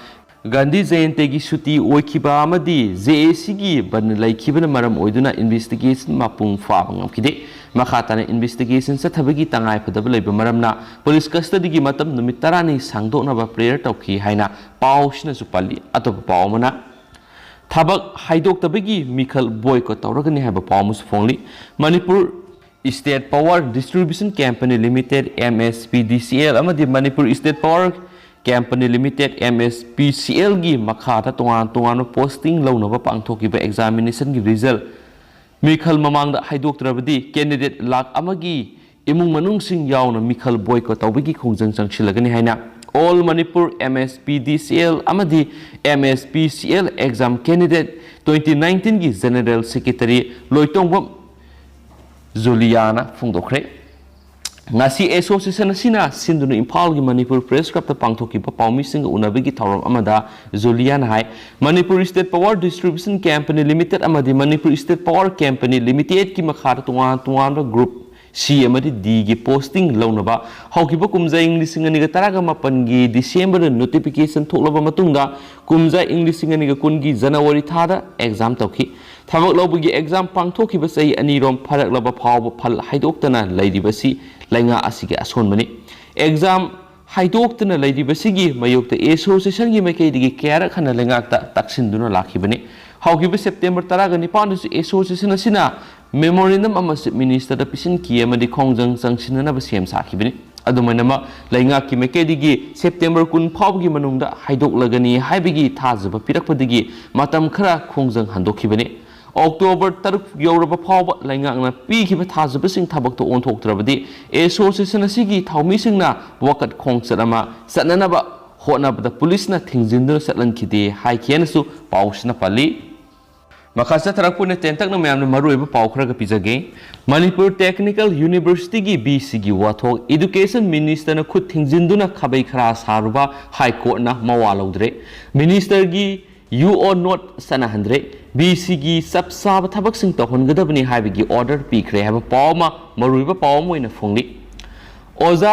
ꯒꯥꯟꯙꯤ ꯖꯌꯟꯇꯤꯒꯤ ꯁꯨꯇꯤ ꯑꯣꯏꯈꯤꯕ ꯑꯃꯗꯤ ꯖꯦ ꯑꯦ ꯁꯤꯒꯤ ꯕꯟ ꯂꯩꯈꯤꯕꯅ ꯃꯔꯝ ꯑꯣꯏꯗꯨꯅ ꯏꯟꯚꯦꯁꯇꯤꯒꯦꯁꯟ ꯃꯄꯨꯡ ꯐꯥꯕ ꯉꯝꯈꯤꯗꯦ꯫ ꯃꯈꯥ ꯇꯥꯅ ꯏꯟꯚꯦꯁꯇꯤꯒꯦꯁꯟ ꯆꯠꯊꯕꯒꯤ ꯇꯉꯥꯏ ꯐꯗꯕ ꯂꯩꯕ ꯃꯔꯝꯅ ꯄꯨꯂꯤꯁ ꯀꯁꯇꯗꯤꯒꯤ ꯃꯇꯝ ꯅꯨꯃꯤꯠ ꯇꯔꯥꯅꯤ ꯁꯥꯡꯗꯣꯛꯅꯕ ꯄ꯭ꯔꯦꯌꯔ ꯇꯧꯈꯤ ꯍꯥꯏꯅ ꯄꯥꯎꯁꯤꯅꯁꯨ ꯄꯜꯂꯤ꯫ ꯑꯇꯣꯞꯄ ꯄꯥꯎ ꯑꯃꯅ, ꯊꯕꯛ ꯍꯥꯏꯗꯣꯛꯇꯕꯒꯤ ꯃꯤꯈꯜ ꯕꯣꯏꯀꯣꯠ ꯇꯧꯔꯒꯅꯤ ꯍꯥꯏꯕ ꯄꯥꯎ ꯑꯃꯁꯨ ꯐꯣꯡꯂꯤ꯫ Manipur State Power Distribution Company Limited, M S P D C L, ꯑꯃꯗꯤ Manipur State Power Company Limited, M S P C L ꯒꯤ ꯃꯈꯥꯗ ꯇꯣꯉꯥꯟ ꯇꯣꯉꯥꯟꯕ posting ꯂꯧꯅꯕ ꯄꯥꯡꯊꯣꯛꯈꯤꯕ examination ꯒꯤ result ꯃꯤꯈꯜ ꯃꯃꯥꯡꯗ ꯍꯥꯏꯗꯣꯛꯇ꯭ꯔꯕꯗꯤ candidate ꯂꯥꯈ ꯑꯃꯒꯤ ꯏꯃꯨꯡ ꯃꯅꯨꯡꯁꯤꯡ ꯌꯥꯎꯅ ꯃꯤꯈꯜ boycott ꯇꯧꯕꯒꯤ ꯈꯣꯡꯖꯪ ꯆꯪꯁꯤꯜꯂꯒꯅꯤ ꯍꯥꯏꯅ All Manipur M S P D C L ꯑꯃꯗꯤ M S P C L exam candidate twenty nineteen ꯒꯤ General Secretary ꯂꯣꯏꯇꯣꯡꯕꯝ ꯖꯨꯂꯤꯌꯥꯅ ꯐꯣꯡꯗꯣꯛꯈ꯭ꯔꯦ꯫ ꯉꯁꯤ association ꯑꯁꯤꯅ ꯁꯤꯟꯗꯨꯅ ꯏꯝꯐꯥꯜꯒꯤ ꯃꯅꯤꯄꯨꯔ Press Club ꯇ ꯄꯥꯡꯊꯣꯛꯈꯤꯕ ꯄꯥꯎꯃꯤꯁꯤꯡꯒ ꯎꯅꯕꯒꯤ ꯊꯧꯔꯝ ꯑꯃꯗ ꯖꯨꯂꯤꯌꯥꯅ ꯍꯥꯏ, Manipur State Power Distribution Company Limited ꯑꯃꯗꯤ Manipur State Power Company Limited ꯀꯤ ꯃꯈꯥꯗ ꯇꯣꯉꯥꯟ ꯇꯣꯉꯥꯟꯕ group C ꯑꯃꯗꯤ D ꯒꯤ posting ꯂꯧꯅꯕ ꯍꯧꯈꯤꯕ ꯀꯨꯝꯖꯥ ꯏꯪ ꯂꯤꯁꯤꯡ ꯑꯅꯤꯒ ꯇꯔꯥꯒ ꯃꯥꯄꯟꯒꯤ December ꯗ notification ꯊꯣꯛꯂꯕ ꯃꯇꯨꯡꯗ ꯀꯨꯝꯖꯥ ꯏꯪ ꯂꯤꯁꯤꯡ ꯑꯅꯤꯒ ꯀꯨꯟꯒꯤ January ꯊꯥꯗ exam ꯇꯧꯈꯤ꯫ ꯊꯕꯛ ꯂꯧꯕꯒꯤ exam ꯄꯥꯡꯊꯣꯛꯈꯤꯕ ꯆꯍꯤ ꯑꯅꯤꯔꯣꯝ ꯐꯥꯔꯛꯂꯕ ꯐꯥꯎꯕ ꯐꯜ ꯍꯥꯏꯗꯣꯛꯇꯅ ꯂꯩꯔꯤꯕꯁꯤ ꯂꯩꯉꯥꯛ ꯑꯁꯤꯒꯤ ꯑꯁꯣꯟꯕꯅꯤ꯫ Exam ꯍꯥꯏꯗꯣꯛꯇꯅ ꯂꯩꯔꯤꯕꯁꯤꯒꯤ ꯃꯥꯌꯣꯛꯇ association ꯒꯤ ꯃꯥꯏꯀꯩꯗꯒꯤ ꯀꯌꯥꯔꯛ ꯍꯟꯅ ꯂꯩꯉꯥꯛꯇ ꯇꯛꯁꯤꯟꯗꯨꯅ ꯂꯥꯛꯈꯤꯕꯅꯤ꯫ ꯍꯧꯈꯤꯕ September ꯇꯔꯥꯒ ꯅꯤꯄꯥꯟꯗꯁꯨ association ꯑꯁꯤꯅ memorandum ꯑꯃ Chief Minister ꯗ ꯄꯤꯁꯤꯟꯈꯤ ꯑꯃꯗꯤ ꯈꯣꯡꯖꯪ ꯆꯪꯁꯤꯟꯅꯅꯕ ꯁꯦꯝ ꯁꯥꯈꯤꯕꯅꯤ꯫ ꯑꯗꯨꯃꯥꯏꯅꯃꯛ ꯂꯩꯉꯥꯛꯀꯤ ꯃꯥꯏꯀꯩꯗꯒꯤ September ꯀꯨꯟ ꯐꯥꯎꯕꯒꯤ ꯃꯅꯨꯡꯗ ꯍꯥꯏꯗꯣꯛꯂꯒꯅꯤ ꯍꯥꯏꯕꯒꯤ ꯊꯥꯖꯕ ꯄꯤꯔꯛꯄꯗꯒꯤ ꯃꯇꯝ ꯈꯔ ꯈꯣꯡꯖꯪ ꯍꯟꯗꯣꯛꯈꯤꯕꯅꯤ꯫ October ꯇꯔꯨꯛ ꯌꯧꯔꯕ ꯐꯥꯎꯕ ꯂꯩꯉꯥꯛꯅ ꯄꯤꯈꯤꯕ ꯊꯥꯖꯕꯁꯤꯡ ꯊꯕꯛꯇ ꯑꯣꯟꯊꯣꯛꯇ꯭ꯔꯕꯗꯤ association ꯑꯁꯤꯒꯤ ꯊꯧꯃꯤꯁꯤꯡꯅ ꯋꯥꯀꯠ ꯈꯣꯡꯆꯠ ꯑꯃ ꯆꯠꯅꯅꯕ ꯍꯣꯠꯅꯕꯗ police ꯅ ꯊꯤꯡꯖꯤꯟꯗꯨꯅ ꯆꯠꯍꯟꯈꯤꯗꯦ ꯍꯥꯏꯈꯤ ꯍꯥꯏꯅꯁꯨ ꯄꯥꯎꯁꯤꯅ ꯄꯜꯂꯤ꯫ ꯃꯈꯥ ꯆꯠꯊꯔꯛꯄ ꯑꯣꯏꯅ ꯇꯦꯟꯇꯛꯅ ꯃꯌꯥꯝꯅ ꯃꯔꯨꯑꯣꯏꯕ ꯄꯥꯎ ꯈꯔꯒ ꯄꯤꯖꯒꯦ꯫ ꯃꯅꯤꯄꯨꯔ Technical University ꯒꯤ V C ꯒꯤ ꯋꯥꯊꯣꯛ Education Minister ꯅ ꯈꯨꯠ ꯊꯤꯡꯖꯤꯟꯗꯨꯅ ꯈꯥꯕꯩ ꯈꯔꯥ ꯁꯥꯔꯨꯕ High Court ꯅ ꯃꯋꯥ ꯂꯧꯗ꯭ꯔꯦ꯫ Minister ꯒꯤ U O note ꯆꯠꯅꯍꯟꯗ꯭ꯔꯦ꯫ V C ꯒꯤ ꯆꯞ ꯆꯥꯕ ꯊꯕꯛꯁꯤꯡ ꯇꯧꯍꯟꯒꯗꯕꯅꯤ ꯍꯥꯏꯕꯒꯤ order ꯄꯤꯈ꯭ꯔꯦ ꯍꯥꯏꯕ ꯄꯥꯎ ꯑꯃ ꯃꯔꯨꯑꯣꯏꯕ ꯄꯥꯎ ꯑꯃ ꯑꯣꯏꯅ ꯐꯣꯡꯂꯤ꯫ ꯑꯣꯖꯥ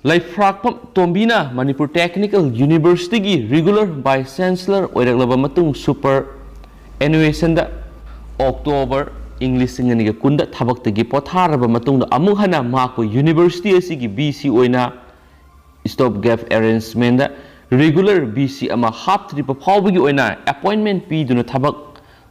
ꯂꯩꯐ꯭ꯔꯥꯛꯄꯝ ꯇꯣꯝꯕꯤꯅ ꯃꯅꯤꯄꯨꯔ Technical University ꯒꯤ Regular Vice Chancellor ꯑꯣꯏꯔꯛꯂꯕ ꯃꯇꯨꯡ Superannuation ꯗ October ꯏꯪ ꯂꯤꯁꯤꯡ ꯑꯅꯤꯒ ꯀꯨꯟꯗ ꯊꯕꯛꯇꯒꯤ ꯄꯣꯊꯥꯔꯕ ꯃꯇꯨꯡꯗ ꯑꯃꯨꯛ ꯍꯟꯅ ꯃꯍꯥꯛꯄꯨ university ꯑꯁꯤꯒꯤ V C ꯑꯣꯏꯅ stopgap arrangement ꯗ regular V C ꯑꯃ ꯍꯥꯞꯇ꯭ꯔꯤꯕ ꯐꯥꯎꯕꯒꯤ ꯑꯣꯏꯅ appointment ꯄꯤꯗꯨꯅ ꯊꯕꯛ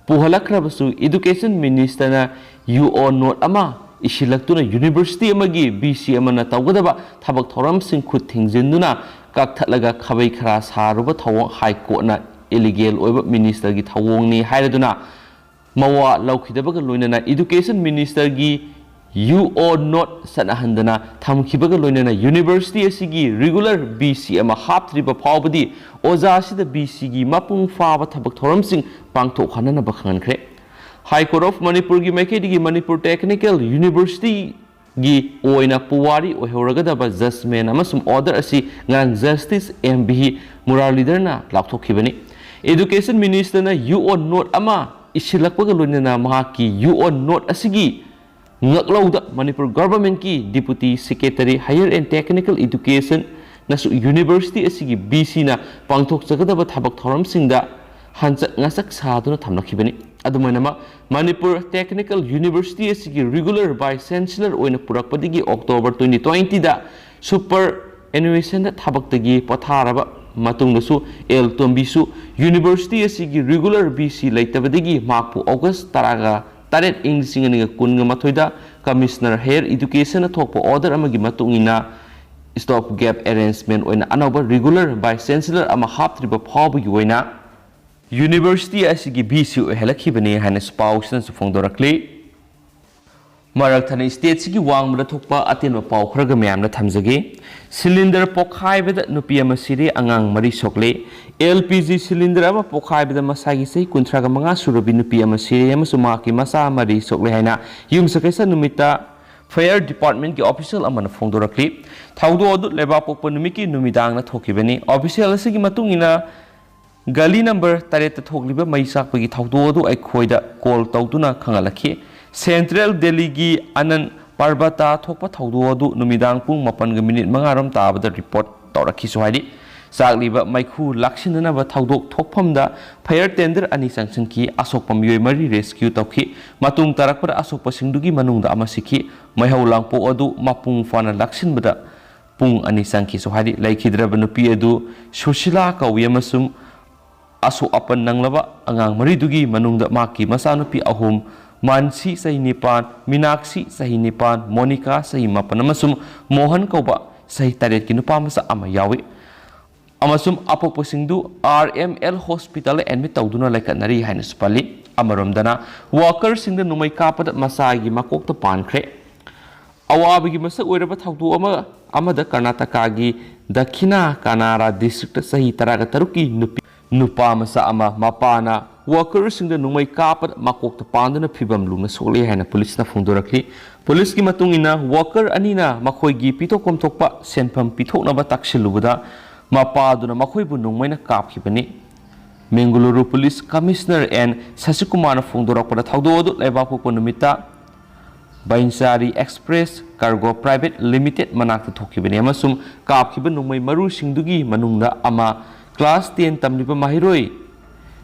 ꯄꯨꯍꯜꯂꯛꯈ꯭ꯔꯕꯁꯨ Education Minister ꯅ U O note ꯑꯃ ꯏꯁꯤꯜꯂꯛꯇꯨꯅ ꯌꯨꯅꯤꯚꯔꯁꯤꯇꯤ ꯑꯃꯒꯤ ꯚꯤ ꯁꯤ ꯑꯃꯅ ꯇꯧꯒꯗꯕ ꯊꯕꯛ ꯊꯧꯔꯝꯁꯤꯡ ꯈꯨꯠ ꯊꯤꯡꯖꯤꯟꯗꯨꯅ ꯀꯛꯊꯠꯂꯒ ꯈꯥꯕꯩ ꯈꯔꯥ ꯁꯥꯔꯨꯕ ꯊꯧꯑꯣꯡ ꯍꯥꯏ ꯀꯣꯔꯠꯅ ꯏꯂꯤꯒꯦꯜ ꯑꯣꯏꯕ ꯃꯤꯅꯤꯁꯇꯔꯒꯤ ꯊꯧꯑꯣꯡꯅꯤ ꯍꯥꯏꯔꯗꯨꯅ ꯃꯋꯥ ꯂꯧꯈꯤꯗꯕꯒ ꯂꯣꯏꯅꯅ ꯏꯗꯨꯀꯦꯁꯟ ꯃꯤꯅꯤꯁꯇꯔꯒꯤ ꯌꯨ ꯑꯣ ꯅꯣꯠ ꯆꯠꯅꯍꯟꯗꯅ ꯊꯝꯈꯤꯕꯒ ꯂꯣꯏꯅꯅ ꯌꯨꯅꯤꯚꯔꯁꯤꯇꯤ ꯑꯁꯤꯒꯤ ꯔꯤꯒꯨꯂꯔ ꯚꯤ ꯁꯤ ꯑꯃ ꯍꯥꯞꯇ꯭ꯔꯤꯕ ꯐꯥꯎꯕꯗꯤ ꯑꯣꯖꯥ ꯑꯁꯤꯗ ꯚꯤ ꯁꯤꯒꯤ ꯃꯄꯨꯡ ꯐꯥꯕ ꯊꯕꯛ ꯊꯧꯔꯝꯁꯤꯡ ꯄꯥꯡꯊꯣꯛꯍꯟꯅꯅꯕ ꯈꯪꯍꯟꯈ꯭ꯔꯦ꯫ ꯍꯥꯏ ꯀꯣꯔꯠ ꯑꯣꯐ ꯃꯅꯤꯄꯨꯔꯒꯤ ꯃꯥꯏꯀꯩꯗꯒꯤ ꯃꯅꯤꯄꯨꯔ ꯇꯦꯛꯅꯤꯀꯦꯜ ꯌꯨꯅꯤꯚꯔꯁꯤꯇꯤꯒꯤ ꯑꯣꯏꯅ ꯄꯨꯋꯥꯔꯤ ꯑꯣꯏꯍꯧꯔꯒꯗꯕ ꯖꯁꯃꯦꯟ ꯑꯃꯁꯨꯡ ꯑꯣꯔꯗꯔ ꯑꯁꯤ ꯉꯔꯥꯡ ꯖꯁꯇꯤꯁ ꯑꯦꯝ ꯚꯤ ꯃꯨꯔꯥꯂꯤꯙꯔꯅ ꯂꯥꯎꯊꯣꯛꯈꯤꯕꯅꯤ꯫ ꯏꯗꯨꯀꯦꯁꯟ ꯃꯤꯅꯤꯁꯇꯔꯅ ꯌꯨ ꯑꯣ ꯅꯣꯠ ꯑꯃ ꯏꯁꯤꯜꯂꯛꯄꯒ ꯂꯣꯏꯅꯅ ꯃꯍꯥꯛꯀꯤ ꯌꯨ ꯑꯣ ꯅꯣꯠ ꯑꯁꯤꯒꯤ ꯉꯛꯂꯧꯗ ꯃꯅꯤꯄꯨꯔ ꯒꯚꯔꯟꯃꯦꯟꯠꯀꯤ deputy secretary higher and technical ꯏꯗꯨꯀꯦꯁꯟꯅꯁꯨ ꯌꯨꯅꯤꯚꯔꯁꯤꯇꯤ ꯑꯁꯤꯒꯤ ꯚꯤ ꯁꯤꯅ ꯄꯥꯡꯊꯣꯛꯆꯒꯗꯕ ꯊꯕꯛ ꯊꯧꯔꯝꯁꯤꯡꯗ ꯍꯟꯆꯛ ꯉꯆꯛ ꯁꯥꯗꯨꯅ ꯊꯝꯂꯛꯈꯤꯕꯅꯤ꯫ ꯑꯗꯨꯃꯥꯏꯅꯃꯛ ꯃꯅꯤꯄꯨꯔ ꯇꯦꯛꯅꯤꯀꯦꯜ ꯌꯨꯅꯤꯚꯔꯁꯤꯇꯤ ꯑꯁꯤꯒꯤ ꯔꯤꯒꯨꯂꯔ ꯚꯥꯏꯁ ꯆꯦꯟꯁꯦꯂꯔ ꯑꯣꯏꯅ ꯄꯨꯔꯛꯄꯗꯒꯤ ꯑꯣꯛꯇꯣꯕꯔ ꯇ꯭ꯋꯦꯟꯇꯤ ꯇ꯭ꯋꯦꯟꯇꯤꯗ ꯁꯨꯄꯔ ꯑꯦꯅꯨꯑꯦꯁꯟꯗ ꯊꯕꯛꯇꯒꯤ ꯄꯣꯊꯥꯔꯕ ꯃꯇꯨꯡꯗꯁꯨ ꯑꯦꯜ ꯇꯣꯝꯕꯤꯁꯨ ꯌꯨꯅꯤꯚꯔꯁꯤꯇꯤ ꯑꯁꯤꯒꯤ ꯔꯤꯒꯨꯂꯔ ꯚꯤ ꯁꯤ ꯂꯩꯇꯕꯗꯒꯤ ꯃꯍꯥꯛꯄꯨ ꯑꯣꯒꯁ ꯇꯔꯥꯒ ꯇꯔꯦꯠ ꯏꯪ ꯂꯤꯁꯤꯡ ꯑꯅꯤꯒ ꯀꯨꯟꯒ ꯃꯥꯊꯣꯏꯗ ꯀꯃꯤꯁꯅꯔ ꯍꯥꯌꯔ ꯏꯗꯨꯀꯦꯁꯟꯅ ꯊꯣꯛꯄ ꯑꯣꯔꯗꯔ ꯑꯃꯒꯤ ꯃꯇꯨꯡ ꯏꯟꯅ ꯁ꯭ꯇꯣꯞ ꯒꯦꯞ ꯑꯦꯔꯦꯟꯖꯃꯦꯟ ꯑꯣꯏꯅ ꯑꯅꯧꯕ ꯔꯤꯒꯨꯂꯔ ꯚꯥꯏꯁ ꯆꯦꯟꯁꯦꯂꯔ ꯑꯃ ꯍꯥꯞꯇ꯭ꯔꯤꯕ ꯐꯥꯎꯕꯒꯤ ꯑꯣꯏꯅ ꯌꯨꯅꯤꯚꯔꯁꯤꯇꯤ ꯑꯁꯤꯒꯤ ꯚꯤ ꯁꯤ ꯑꯣꯏꯍꯜꯂꯛꯈꯤꯕꯅꯤ ꯍꯥꯏꯅꯁꯨ ꯄꯥꯎꯁꯤꯅꯁꯨ ꯐꯣꯡꯗꯣꯔꯛꯂꯤ꯫ ꯃꯔꯛ ꯊꯠꯅ ꯁ꯭ꯇꯦꯠꯁꯤꯒꯤ ꯋꯥꯡꯃꯗ ꯊꯣꯛꯄ ꯑꯇꯦꯟꯕ ꯄꯥꯎ ꯈꯔꯒ ꯃꯌꯥꯝꯅ ꯊꯝꯖꯒꯦ꯫ ꯁꯤꯂꯤꯟꯗꯔ ꯄꯣꯈꯥꯏꯕꯗ ꯅꯨꯄꯤ ꯑꯃ ꯁꯤꯔꯦ, ꯑꯉꯥꯡ ꯃꯔꯤ ꯁꯣꯛꯂꯦ꯫ ꯑꯦꯜ ꯄꯤ ꯖꯤ ꯁꯤꯂꯤꯟꯗꯔ ꯑꯃ ꯄꯣꯈꯥꯏꯕꯗ ꯃꯁꯥꯒꯤ ꯆꯍꯤ ꯀꯨꯟꯊ꯭ꯔꯥꯒ ꯃꯉꯥ ꯁꯨꯔꯕꯤ ꯅꯨꯄꯤ ꯑꯃ ꯁꯤꯔꯦ ꯑꯃꯁꯨꯡ ꯃꯍꯥꯛꯀꯤ ꯃꯆꯥ ꯃꯔꯤ ꯁꯣꯛꯂꯦ ꯍꯥꯏꯅ ꯌꯨꯝꯁꯀꯩꯁ ꯅꯨꯃꯤꯠꯇ ꯐꯥꯌꯔ ꯗꯤꯄꯥꯔꯠꯃꯦꯟꯠꯀꯤ ꯑꯣꯐꯤꯁꯤꯌꯦꯜ ꯑꯃꯅ ꯐꯣꯡꯗꯣꯔꯛꯂꯤ꯫ ꯊꯧꯗꯣꯛ ꯑꯗꯨ ꯂꯩꯕꯥꯛꯄꯣꯛꯄ ꯅꯨꯃꯤꯠꯀꯤ ꯅꯨꯃꯤꯗꯥꯡꯗ ꯊꯣꯛꯈꯤꯕꯅꯤ꯫ ꯑꯣꯐꯤꯁꯤꯌꯦꯜ ꯑꯁꯤꯒꯤ ꯃꯇꯨꯡ ꯏꯟꯅ, ꯒꯂꯤ ꯅꯝꯕꯔ ꯇꯔꯦꯠꯇ ꯊꯣꯛꯂꯤꯕ ꯃꯩ ꯆꯥꯛꯄꯒꯤ ꯊꯧꯗꯣꯛ ꯑꯗꯨ ꯑꯩꯈꯣꯏꯗ ꯀꯣꯜ ꯇꯧꯗꯨꯅ ꯈꯪꯍꯜꯂꯛꯈꯤ꯫ ꯁꯦꯟꯇ꯭ꯔꯦꯜ ꯗꯦꯜꯂꯤꯒꯤ ꯑꯅꯟ ꯄꯔꯕꯇꯥ ꯊꯣꯛꯄ ꯊꯧꯗꯣꯛ ꯑꯗꯨ ꯅꯨꯃꯤꯗꯥꯡ ꯄꯨꯡ ꯃꯥꯄꯟꯒ ꯃꯤꯅꯤꯠ ꯃꯉꯥꯔꯣꯝ ꯇꯥꯕꯗ ꯔꯤꯄꯣꯔꯠ ꯇꯧꯔꯛꯈꯤꯁꯨ ꯍꯥꯏꯔꯤ꯫ ꯆꯥꯛꯂꯤꯕ ꯃꯩꯈꯨ ꯂꯥꯛꯁꯤꯟꯅꯅꯕ ꯊꯧꯗꯣꯛ ꯊꯣꯛꯐꯝꯗ ꯐꯥꯌꯔ ꯇꯦꯟꯗꯔ ꯑꯅꯤ ꯆꯪꯁꯤꯟꯈꯤ꯫ ꯑꯁꯣꯛꯄ ꯃꯤꯑꯣꯏ ꯃꯔꯤ ꯔꯦꯁꯀ꯭ꯌꯨ ꯇꯧꯈꯤ꯫ ꯃꯇꯨꯡ ꯇꯥꯔꯛꯄꯗ ꯑꯁꯣꯛꯄꯁꯤꯡꯗꯨꯒꯤ ꯃꯅꯨꯡꯗ ꯑꯃ ꯁꯤꯈꯤ꯫ ꯃꯩꯍꯧ ꯂꯥꯡꯄꯣꯛ ꯑꯗꯨ ꯃꯄꯨꯡ ꯐꯥꯅ ꯂꯥꯛꯁꯤꯟꯕꯗ ꯄꯨꯡ ꯑꯅꯤ ꯆꯪꯈꯤꯁꯨ ꯍꯥꯏꯔꯤ꯫ ꯂꯩꯈꯤꯗ꯭ꯔꯕ ꯅꯨꯄꯤ ꯑꯗꯨ ꯁꯨꯁꯤꯂꯥ ꯀꯧꯏ ꯑꯃꯁꯨꯡ ꯑꯁꯣꯛ ꯑꯄꯟ ꯅꯪꯂꯕ ꯑꯉꯥꯡ ꯃꯔꯤꯗꯨꯒꯤ ꯃꯅꯨꯡꯗ ꯃꯍꯥꯛꯀꯤ ꯃꯆꯥꯅꯨꯄꯤ ꯑꯍꯨꯝ ꯃꯥꯟꯁꯤ ꯆꯍꯤ ꯅꯤꯄꯥꯟ, ꯃꯤꯅꯥꯛꯁꯤ ꯆꯍꯤ ꯅꯤꯄꯥꯟ, ꯃꯣꯅꯤꯀꯥ ꯆꯍꯤ ꯃꯥꯄꯟ ꯑꯃꯁꯨꯡ ꯃꯣꯍꯟ ꯀꯧꯕ ꯆꯍꯤ ꯇꯔꯦꯠꯀꯤ ꯅꯨꯄꯥ ꯃꯆꯥ ꯑꯃ ꯌꯥꯎꯏ꯫ ꯑꯃꯁꯨꯡ ꯑꯄꯣꯛꯄꯁꯤꯡꯗꯨ ꯑꯥꯔ ꯑꯦꯝ ꯑꯦꯜ ꯍꯣꯁꯄꯤꯇꯥꯜꯗ ꯑꯦꯗꯃꯤꯠ ꯇꯧꯗꯨꯅ ꯂꯩꯈꯠꯅꯔꯤ ꯍꯥꯏꯅꯁꯨ ꯄꯜꯂꯤ꯫ ꯑꯃꯔꯣꯝꯗꯅ, ꯋꯥꯀꯔꯁꯤꯡꯗ ꯅꯣꯡꯃꯩ ꯀꯥꯞꯄꯗ ꯃꯆꯥꯒꯤ ꯃꯀꯣꯛꯇ ꯄꯥꯟꯈ꯭ꯔꯦ꯫ ꯑꯋꯥꯕꯒꯤ ꯃꯁꯛ ꯑꯣꯏꯔꯕ ꯊꯧꯗꯣꯛ ꯑꯃ, ꯑꯃꯗ ꯀꯔꯅꯥꯇꯀꯥꯒꯤ ꯗꯛꯈꯤꯅꯥ ꯀꯅꯥꯔꯥ ꯗꯤꯁꯇ꯭ꯔꯤꯛꯇ ꯆꯍꯤ ꯇꯔꯥꯒ ꯇꯔꯨꯛꯀꯤ ꯅꯨꯄꯤ, ꯅꯨꯄꯥ ꯃꯆꯥ ꯑꯃ ꯃꯄꯥꯅ ꯋꯥꯀꯔꯁꯤꯡꯗ ꯅꯣꯡꯃꯩ ꯀꯥꯞꯄꯗ ꯃꯀꯣꯛꯇ ꯄꯥꯟꯗꯨꯅ ꯐꯤꯕꯝ ꯂꯨꯅ ꯁꯣꯛꯂꯦ ꯍꯥꯏꯅ ꯄꯨꯂꯤꯁꯅ ꯐꯣꯡꯗꯣꯔꯛꯂꯤ꯫ ꯄꯨꯂꯤꯁꯀꯤ ꯃꯇꯨꯡ ꯏꯟꯅ, ꯋꯥꯀꯔ ꯑꯅꯤꯅ ꯃꯈꯣꯏꯒꯤ ꯄꯤꯊꯣꯛꯐꯝ ꯊꯣꯛꯄ ꯁꯦꯟꯐꯝ ꯄꯤꯊꯣꯛꯅꯕ ꯇꯛꯁꯤꯜꯂꯨꯕꯗ ꯃꯄꯥꯗꯨꯅ ꯃꯈꯣꯏꯕꯨ ꯅꯣꯡꯃꯩꯅ ꯀꯥꯞꯈꯤꯕꯅꯤ꯫ ꯃꯦꯡꯒꯂꯨꯔꯨ ꯄꯨꯂꯤꯁ ꯀꯃꯤꯁꯅꯔ ꯑꯦꯟ ꯁꯁꯤꯀꯨꯃꯥꯔꯅ ꯐꯣꯡꯗꯣꯔꯛꯄꯗ, ꯊꯧꯗꯣꯛ ꯑꯗꯨ ꯂꯩꯕꯥꯛꯄꯣꯛꯄ ꯅꯨꯃꯤꯠꯇ ꯕꯥꯏꯟꯁꯥꯔꯤ ꯑꯦꯛꯁꯄ꯭ꯔꯦꯁ ꯀꯥꯔꯒꯣ ꯄ꯭ꯔꯥꯏꯚꯦꯠ ꯂꯤꯃꯤꯇꯦꯗ ꯃꯅꯥꯛꯇ ꯊꯣꯛꯈꯤꯕꯅꯤ ꯑꯃꯁꯨꯡ ꯀꯥꯞꯈꯤꯕ ꯅꯣꯡꯃꯩ ꯃꯔꯨꯁꯤꯡꯗꯨꯒꯤ ꯃꯅꯨꯡꯗ ꯑꯃ ꯀ꯭ꯂꯥꯁ ꯇꯦꯟ ꯇꯝꯂꯤꯕ ꯃꯍꯩꯔꯣꯏ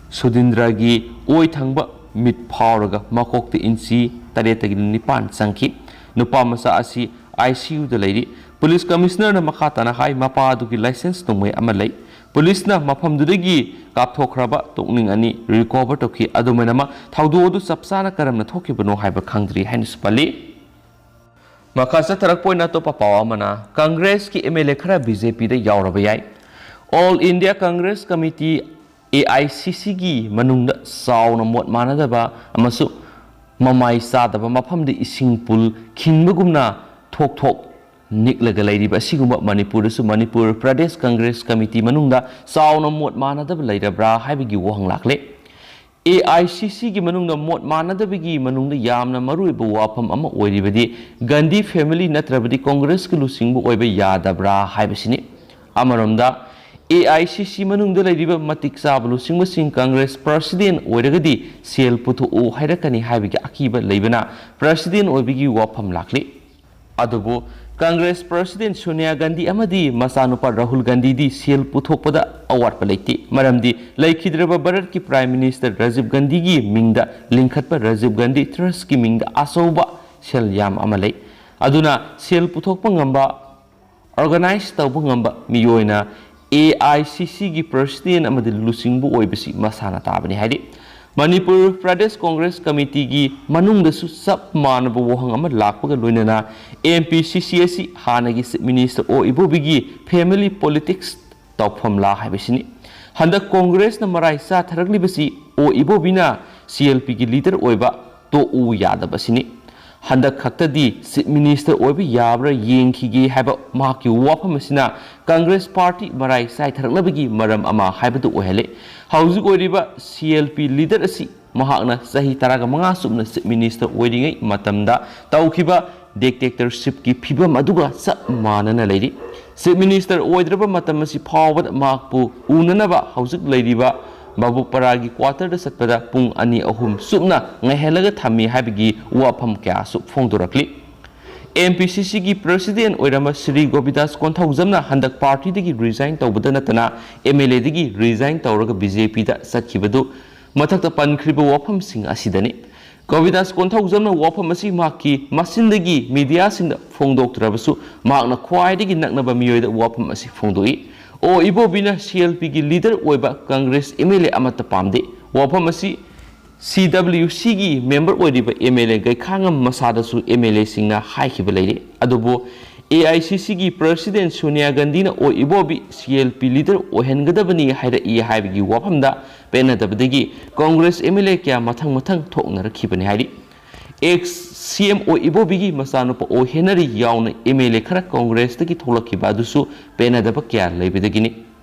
ꯁꯨꯗꯤꯟꯗ꯭ꯔꯒꯤ ꯑꯣꯏ ꯊꯪꯕ ꯃꯤꯠ ꯐꯥꯎꯔꯒ ꯃꯀꯣꯛꯇ ꯏꯟꯆꯤ ꯇꯔꯦꯠꯇꯒꯤ ꯅꯤꯄꯥꯟ ꯆꯪꯈꯤ꯫ ꯅꯨꯄꯥ ꯃꯆꯥ ꯑꯁꯤ ꯑꯥꯏ ꯁꯤ ꯌꯨꯗ ꯂꯩꯔꯤ꯫ ꯄꯨꯂꯤꯁ ꯀꯃꯤꯁꯅꯔꯅ ꯃꯈꯥ ꯇꯥꯅ ꯍꯥꯏ, ꯃꯄꯥ ꯑꯗꯨꯒꯤ ꯂꯥꯏꯁꯦꯟꯁ ꯅꯣꯡꯃꯩ ꯑꯃ ꯂꯩ꯫ ꯄꯨꯂꯤꯁꯅ ꯃꯐꯝꯗꯨꯗꯒꯤ ꯀꯥꯞꯊꯣꯛꯈ꯭ꯔꯕ ꯇꯣꯛꯅꯤꯡ ꯑꯅꯤ ꯔꯤꯀꯣꯚꯔ ꯇꯧꯈꯤ꯫ ꯑꯗꯨꯃꯥꯏꯅꯃꯛ, ꯊꯧꯗꯣꯛ ꯑꯗꯨ ꯆꯞ ꯆꯥꯅ ꯀꯔꯝꯅ ꯊꯣꯛꯈꯤꯕꯅꯣ ꯍꯥꯏꯕ ꯈꯪꯗ꯭ꯔꯤ ꯍꯥꯏꯅꯁꯨ ꯄꯜꯂꯤ꯫ ꯃꯈꯥ ꯆꯠꯊꯔꯛꯄ ꯑꯣꯏꯅ ꯑꯇꯣꯞꯄ ꯄꯥꯎ ꯑꯃꯅ, ꯀꯪꯒ꯭ꯔꯦꯁꯀꯤ ꯑꯦꯝ ꯑꯦꯜ ꯑꯦ ꯈꯔ ꯕꯤ ꯖꯦ ꯄꯤꯗ ꯌꯥꯎꯔꯕ ꯌꯥꯏ꯫ All India Congress Committee, A I C ꯁꯤꯒꯤ ꯃꯅꯨꯡꯗ ꯆꯥꯎꯅ ꯃꯣꯠ ꯃꯥꯟꯅꯗꯕ ꯑꯃꯁꯨꯡ ꯃꯃꯥꯏ ꯆꯥꯗꯕ ꯃꯐꯝꯗ ꯏꯁꯤꯡ ꯄꯨꯜ ꯈꯤꯟꯕꯒꯨꯝꯅ ꯊꯣꯛ ꯊꯣꯛ ꯅꯤꯛꯂꯒ ꯂꯩꯔꯤꯕ ꯑꯁꯤꯒꯨꯝꯕ ꯃꯅꯤꯄꯨꯔꯗꯁꯨ ꯃꯅꯤꯄꯨꯔ ꯄ꯭ꯔꯗꯦꯁ ꯀꯪꯒ꯭ꯔꯦꯁ ꯀꯃꯤꯇꯤ ꯃꯅꯨꯡꯗ ꯆꯥꯎꯅ ꯃꯣꯠ ꯃꯥꯟꯅꯗꯕ ꯂꯩꯔꯕ꯭ꯔꯥ ꯍꯥꯏꯕꯒꯤ ꯋꯥꯍꯪ ꯂꯥꯛꯂꯦ꯫ ꯑꯦ ꯑꯥꯏ ꯁꯤ ꯁꯤꯒꯤ ꯃꯅꯨꯡꯗ ꯃꯣꯠ ꯃꯥꯟꯅꯗꯕꯒꯤ ꯃꯅꯨꯡꯗ ꯌꯥꯝꯅ ꯃꯔꯨꯑꯣꯏꯕ ꯋꯥꯐꯝ ꯑꯃ ꯑꯣꯏꯔꯤꯕꯗꯤ ꯒꯥꯟꯙꯤ ꯐꯦꯃꯤꯂꯤ ꯅꯠꯇ꯭ꯔꯕꯗꯤ ꯀꯪꯒ꯭ꯔꯦꯁꯀꯤ ꯂꯨꯆꯤꯡꯕ ꯑꯣꯏꯕ ꯌꯥꯗꯕ꯭ꯔꯥ ꯍꯥꯏꯕꯁꯤꯅꯤ꯫ ꯑꯃꯔꯣꯝꯗ, ꯑꯦ ꯑꯥꯏ ꯁꯤ ꯁꯤ ꯃꯅꯨꯡꯗ ꯂꯩꯔꯤꯕ ꯃꯇꯤꯛ ꯆꯥꯕ ꯂꯨꯆꯤꯡꯕꯁꯤꯡ ꯀꯪꯒ꯭ꯔꯦꯁ ꯄ꯭ꯔꯁꯤꯗꯦꯟ ꯑꯣꯏꯔꯒꯗꯤ ꯁꯦꯜ ꯄꯨꯊꯣꯛꯎ ꯍꯥꯏꯔꯛꯀꯅꯤ ꯍꯥꯏꯕꯒꯤ ꯑꯀꯤꯕ ꯂꯩꯕꯅ ꯄ꯭ꯔꯁꯤꯗꯦꯟ ꯑꯣꯏꯕꯒꯤ ꯋꯥꯐꯝ ꯂꯥꯛꯂꯤ꯫ ꯑꯗꯨꯕꯨ ꯀꯪꯒ꯭ꯔꯦꯁ ꯄ꯭ꯔꯁꯤꯗꯦꯟ ꯁꯣꯅꯤꯌꯥ ꯒꯥꯟꯙꯤ ꯑꯃꯗꯤ ꯃꯆꯥꯅꯨꯄꯥ ꯔꯥꯍꯨꯜ ꯒꯥꯟꯙꯤꯗꯤ ꯁꯦꯜ ꯄꯨꯊꯣꯛꯄꯗ ꯑꯋꯥꯠꯄ ꯂꯩꯇꯦ꯫ ꯃꯔꯝꯗꯤ ꯂꯩꯈꯤꯗ꯭ꯔꯕ ꯚꯥꯔꯠꯀꯤ ꯄ꯭ꯔꯥꯏꯝ ꯃꯤꯅꯤꯁꯇꯔ ꯔꯥꯖꯤꯕ ꯒꯥꯟꯙꯤꯒꯤ ꯃꯤꯡꯗ ꯂꯤꯡꯈꯠꯄ ꯔꯥꯖꯤꯕ ꯒꯥꯟꯙꯤ ꯇ꯭ꯔꯁꯀꯤ ꯃꯤꯡꯗ ꯑꯆꯧꯕ ꯁꯦꯜ ꯌꯥꯝ ꯑꯃ ꯂꯩ꯫ ꯑꯗꯨꯅ ꯁꯦꯜ ꯄꯨꯊꯣꯛꯄ ꯉꯝꯕ, ꯑꯣꯔꯒꯅꯥꯏꯖ ꯇꯧꯕ ꯉꯝꯕ ꯃꯤꯑꯣꯏꯅ ꯑꯦ ꯑꯥꯏ ꯁꯤ ꯁꯤꯒꯤ ꯄ꯭ꯔꯁꯤꯗꯦꯟ ꯑꯃꯗꯤ ꯂꯨꯆꯤꯡꯕ ꯑꯣꯏꯕꯁꯤ ꯃꯁꯥꯅ ꯇꯥꯕꯅꯤ ꯍꯥꯏꯔꯤ꯫ ꯃꯅꯤꯄꯨꯔ ꯄ꯭ꯔꯗꯦꯁ ꯀꯣꯡꯒ꯭ꯔꯦꯁ ꯀꯃꯤꯇꯤꯒꯤ ꯃꯅꯨꯡꯗꯁꯨ ꯆꯞ ꯃꯥꯟꯅꯕ ꯋꯥꯍꯪ ꯑꯃ ꯂꯥꯛꯄꯒ ꯂꯣꯏꯅꯅ ꯑꯦꯝ ꯄꯤ ꯁꯤ ꯁꯤ ꯑꯁꯤ ꯍꯥꯟꯅꯒꯤ ꯆꯤꯐ ꯃꯤꯅꯤꯁꯇꯔ ꯑꯣ ꯏꯕꯣꯕꯤꯒꯤ ꯐꯦꯃꯤꯂꯤ ꯄꯣꯂꯤꯇꯤꯛꯁ ꯇꯧꯐꯝꯂꯥ ꯍꯥꯏꯕꯁꯤꯅꯤ꯫ ꯍꯟꯗꯛ ꯀꯣꯡꯒ꯭ꯔꯦꯁꯅ ꯃꯔꯥꯏ ꯆꯥꯊꯔꯛꯂꯤꯕꯁꯤ ꯑꯣ ꯏꯕꯣꯕꯤꯅ ꯁꯤ ꯑꯦꯜ ꯄꯤꯒꯤ ꯂꯤꯗꯔ ꯑꯣꯏꯕ ꯇꯣꯛꯎ ꯌꯥꯗꯕꯁꯤꯅꯤ꯫ ꯍꯟꯗꯛ ꯈꯛꯇꯗꯤ ꯆꯤꯐ ꯃꯤꯅꯤꯁꯇꯔ ꯑꯣꯏꯕ ꯌꯥꯕ꯭ꯔꯥ ꯌꯦꯡꯈꯤꯒꯦ ꯍꯥꯏꯕ ꯃꯍꯥꯛꯀꯤ ꯋꯥꯐꯝ ꯑꯁꯤꯅ ꯀꯪꯒ꯭ꯔꯦꯁ ꯄꯥꯔꯇꯤ ꯃꯔꯥꯏ ꯆꯥꯏꯊꯔꯛꯅꯕꯒꯤ ꯃꯔꯝ ꯑꯃ ꯍꯥꯏꯕꯗꯨ ꯑꯣꯏꯍꯜꯂꯦ꯫ ꯍꯧꯖꯤꯛ ꯑꯣꯏꯔꯤꯕ ꯁꯤ ꯑꯦꯜ ꯄꯤ ꯂꯤꯗꯔ ꯑꯁꯤ ꯃꯍꯥꯛꯅ ꯆꯍꯤ ꯇꯔꯥꯒ ꯃꯉꯥ ꯆꯨꯞꯅ ꯆꯤꯐ ꯃꯤꯅꯤꯁꯇꯔ ꯑꯣꯏꯔꯤꯉꯩ ꯃꯇꯝꯗ ꯇꯧꯈꯤꯕ ꯗꯤꯛꯇꯦꯛꯇꯔꯁꯤꯞꯀꯤ ꯐꯤꯕꯝ ꯑꯗꯨꯒ ꯆꯞ ꯃꯥꯟꯅꯅ ꯂꯩꯔꯤ꯫ ꯆꯤꯐ ꯃꯤꯅꯤꯁꯇꯔ ꯑꯣꯏꯗ꯭ꯔꯕ ꯃꯇꯝ ꯑꯁꯤ ꯐꯥꯎꯕꯗ ꯃꯍꯥꯛꯄꯨ ꯎꯅꯅꯕ ꯍꯧꯖꯤꯛ ꯂꯩꯔꯤꯕ ꯕꯥꯕꯨꯄꯔꯥꯒꯤ ꯀ꯭ꯋꯥꯇꯔꯗ ꯆꯠꯄꯗ ꯄꯨꯡ ꯑꯅꯤ ꯑꯍꯨꯝ ꯆꯨꯞꯅ ꯉꯥꯏꯍꯜꯂꯒ ꯊꯝꯃꯤ ꯍꯥꯏꯕꯒꯤ ꯋꯥꯐꯝ ꯀꯌꯥꯁꯨ ꯐꯣꯡꯗꯣꯔꯛꯂꯤ꯫ ꯑꯦꯝ ꯄꯤ ꯁꯤ ꯁꯤꯒꯤ ꯄ꯭ꯔꯁꯤꯗꯦꯟ ꯑꯣꯏꯔꯝꯕ ꯁ꯭ꯔꯤ ꯒꯣꯕꯤꯗꯥꯁ ꯀꯣꯟꯊꯧꯖꯝꯅ ꯍꯟꯗꯛ ꯄꯥꯔꯇꯤꯗꯒꯤ ꯔꯤꯖꯥꯏꯟ ꯇꯧꯕꯗ ꯅꯠꯇꯅ ꯑꯦꯝ ꯑꯦꯜ ꯑꯦꯗꯒꯤ ꯔꯤꯖꯥꯏꯟ ꯇꯧꯔꯒ ꯕꯤ ꯖꯦ ꯄꯤꯗ ꯆꯠꯈꯤꯕꯗꯨ ꯃꯊꯛꯇ ꯄꯟꯈ꯭ꯔꯤꯕ ꯋꯥꯐꯝꯁꯤꯡ ꯑꯁꯤꯗꯅꯤ꯫ ꯒꯣꯕꯤꯗꯥꯁ ꯀꯣꯟꯊꯧꯖꯝꯅ ꯋꯥꯐꯝ ꯑꯁꯤ ꯃꯍꯥꯛꯀꯤ ꯃꯆꯤꯟꯗꯒꯤ ꯃꯤꯗꯤꯌꯥꯁꯤꯡꯗ ꯐꯣꯡꯗꯣꯛꯇ꯭ꯔꯕꯁꯨ ꯃꯍꯥꯛꯅ ꯈ꯭ꯋꯥꯏꯗꯒꯤ ꯅꯛꯅꯕ ꯃꯤꯑꯣꯏꯗ ꯋꯥꯐꯝ ꯑꯁꯤ ꯐꯣꯡꯗꯣꯛꯏ꯫ ꯑꯣ ꯏꯕꯣꯕꯤꯅ ꯁꯤ ꯑꯦꯜ ꯄꯤꯒꯤ ꯂꯤꯗꯔ ꯑꯣꯏꯕ ꯀꯪꯒ꯭ꯔꯦꯁ ꯑꯦꯝ ꯑꯦꯜ ꯑꯦ ꯑꯃꯠꯇ ꯄꯥꯝꯗꯦ꯫ ꯋꯥꯐꯝ ꯑꯁꯤ ꯁꯤ ꯗꯕ꯭ꯂꯤꯌꯨ ꯁꯤꯒꯤ ꯃꯦꯝꯕꯔ ꯑꯣꯏꯔꯤꯕ ꯑꯦꯝ ꯑꯦꯜ ꯑꯦ ꯒꯩꯈꯥꯉꯝ ꯃꯁꯥꯗꯁꯨ ꯑꯦꯝ ꯑꯦꯜ ꯑꯦꯁꯤꯡꯅ ꯍꯥꯏꯈꯤꯕ ꯂꯩꯔꯤ꯫ ꯑꯗꯨꯕꯨ ꯑꯦ ꯑꯥꯏ ꯁꯤ ꯁꯤꯒꯤ ꯄ꯭ꯔꯁꯤꯗꯦꯟ ꯁꯣꯅꯤꯌꯥ ꯒꯥꯟꯙꯤꯅ ꯑꯣ ꯏꯕꯣꯕꯤ ꯁꯤ ꯑꯦꯜ ꯄꯤ ꯂꯤꯗꯔ ꯑꯣꯏꯍꯟꯒꯗꯕꯅꯤ ꯍꯥꯏꯔꯛꯏ ꯍꯥꯏꯕꯒꯤ ꯋꯥꯐꯝꯗ ꯄꯦꯟꯅꯗꯕꯗꯒꯤ ꯀꯣꯡꯒ꯭ꯔꯦꯁ ꯑꯦꯝ ꯑꯦꯜ ꯑꯦ ꯀꯌꯥ ꯃꯊꯪ ꯃꯊꯪ ꯊꯣꯛꯅꯔꯛꯈꯤꯕꯅꯤ ꯍꯥꯏꯔꯤ꯫ ꯑꯦꯛꯁ ꯁꯤ ꯑꯦꯝ ꯑꯣ ꯏꯕꯣꯕꯤꯒꯤ ꯃꯆꯥꯅꯨꯄꯥ ꯑꯣ ꯍꯦꯅꯔꯤ ꯌꯥꯎꯅ ꯑꯦꯝ ꯑꯦꯜ ꯑꯦ ꯈꯔ ꯀꯣꯡꯒ꯭ꯔꯦꯁꯇꯒꯤ ꯊꯣꯛꯂꯛꯈꯤꯕ ꯑꯗꯨꯁꯨ ꯄꯦꯟꯅꯗꯕ ꯀꯌꯥ ꯂꯩꯕꯗꯒꯤꯅꯤ꯫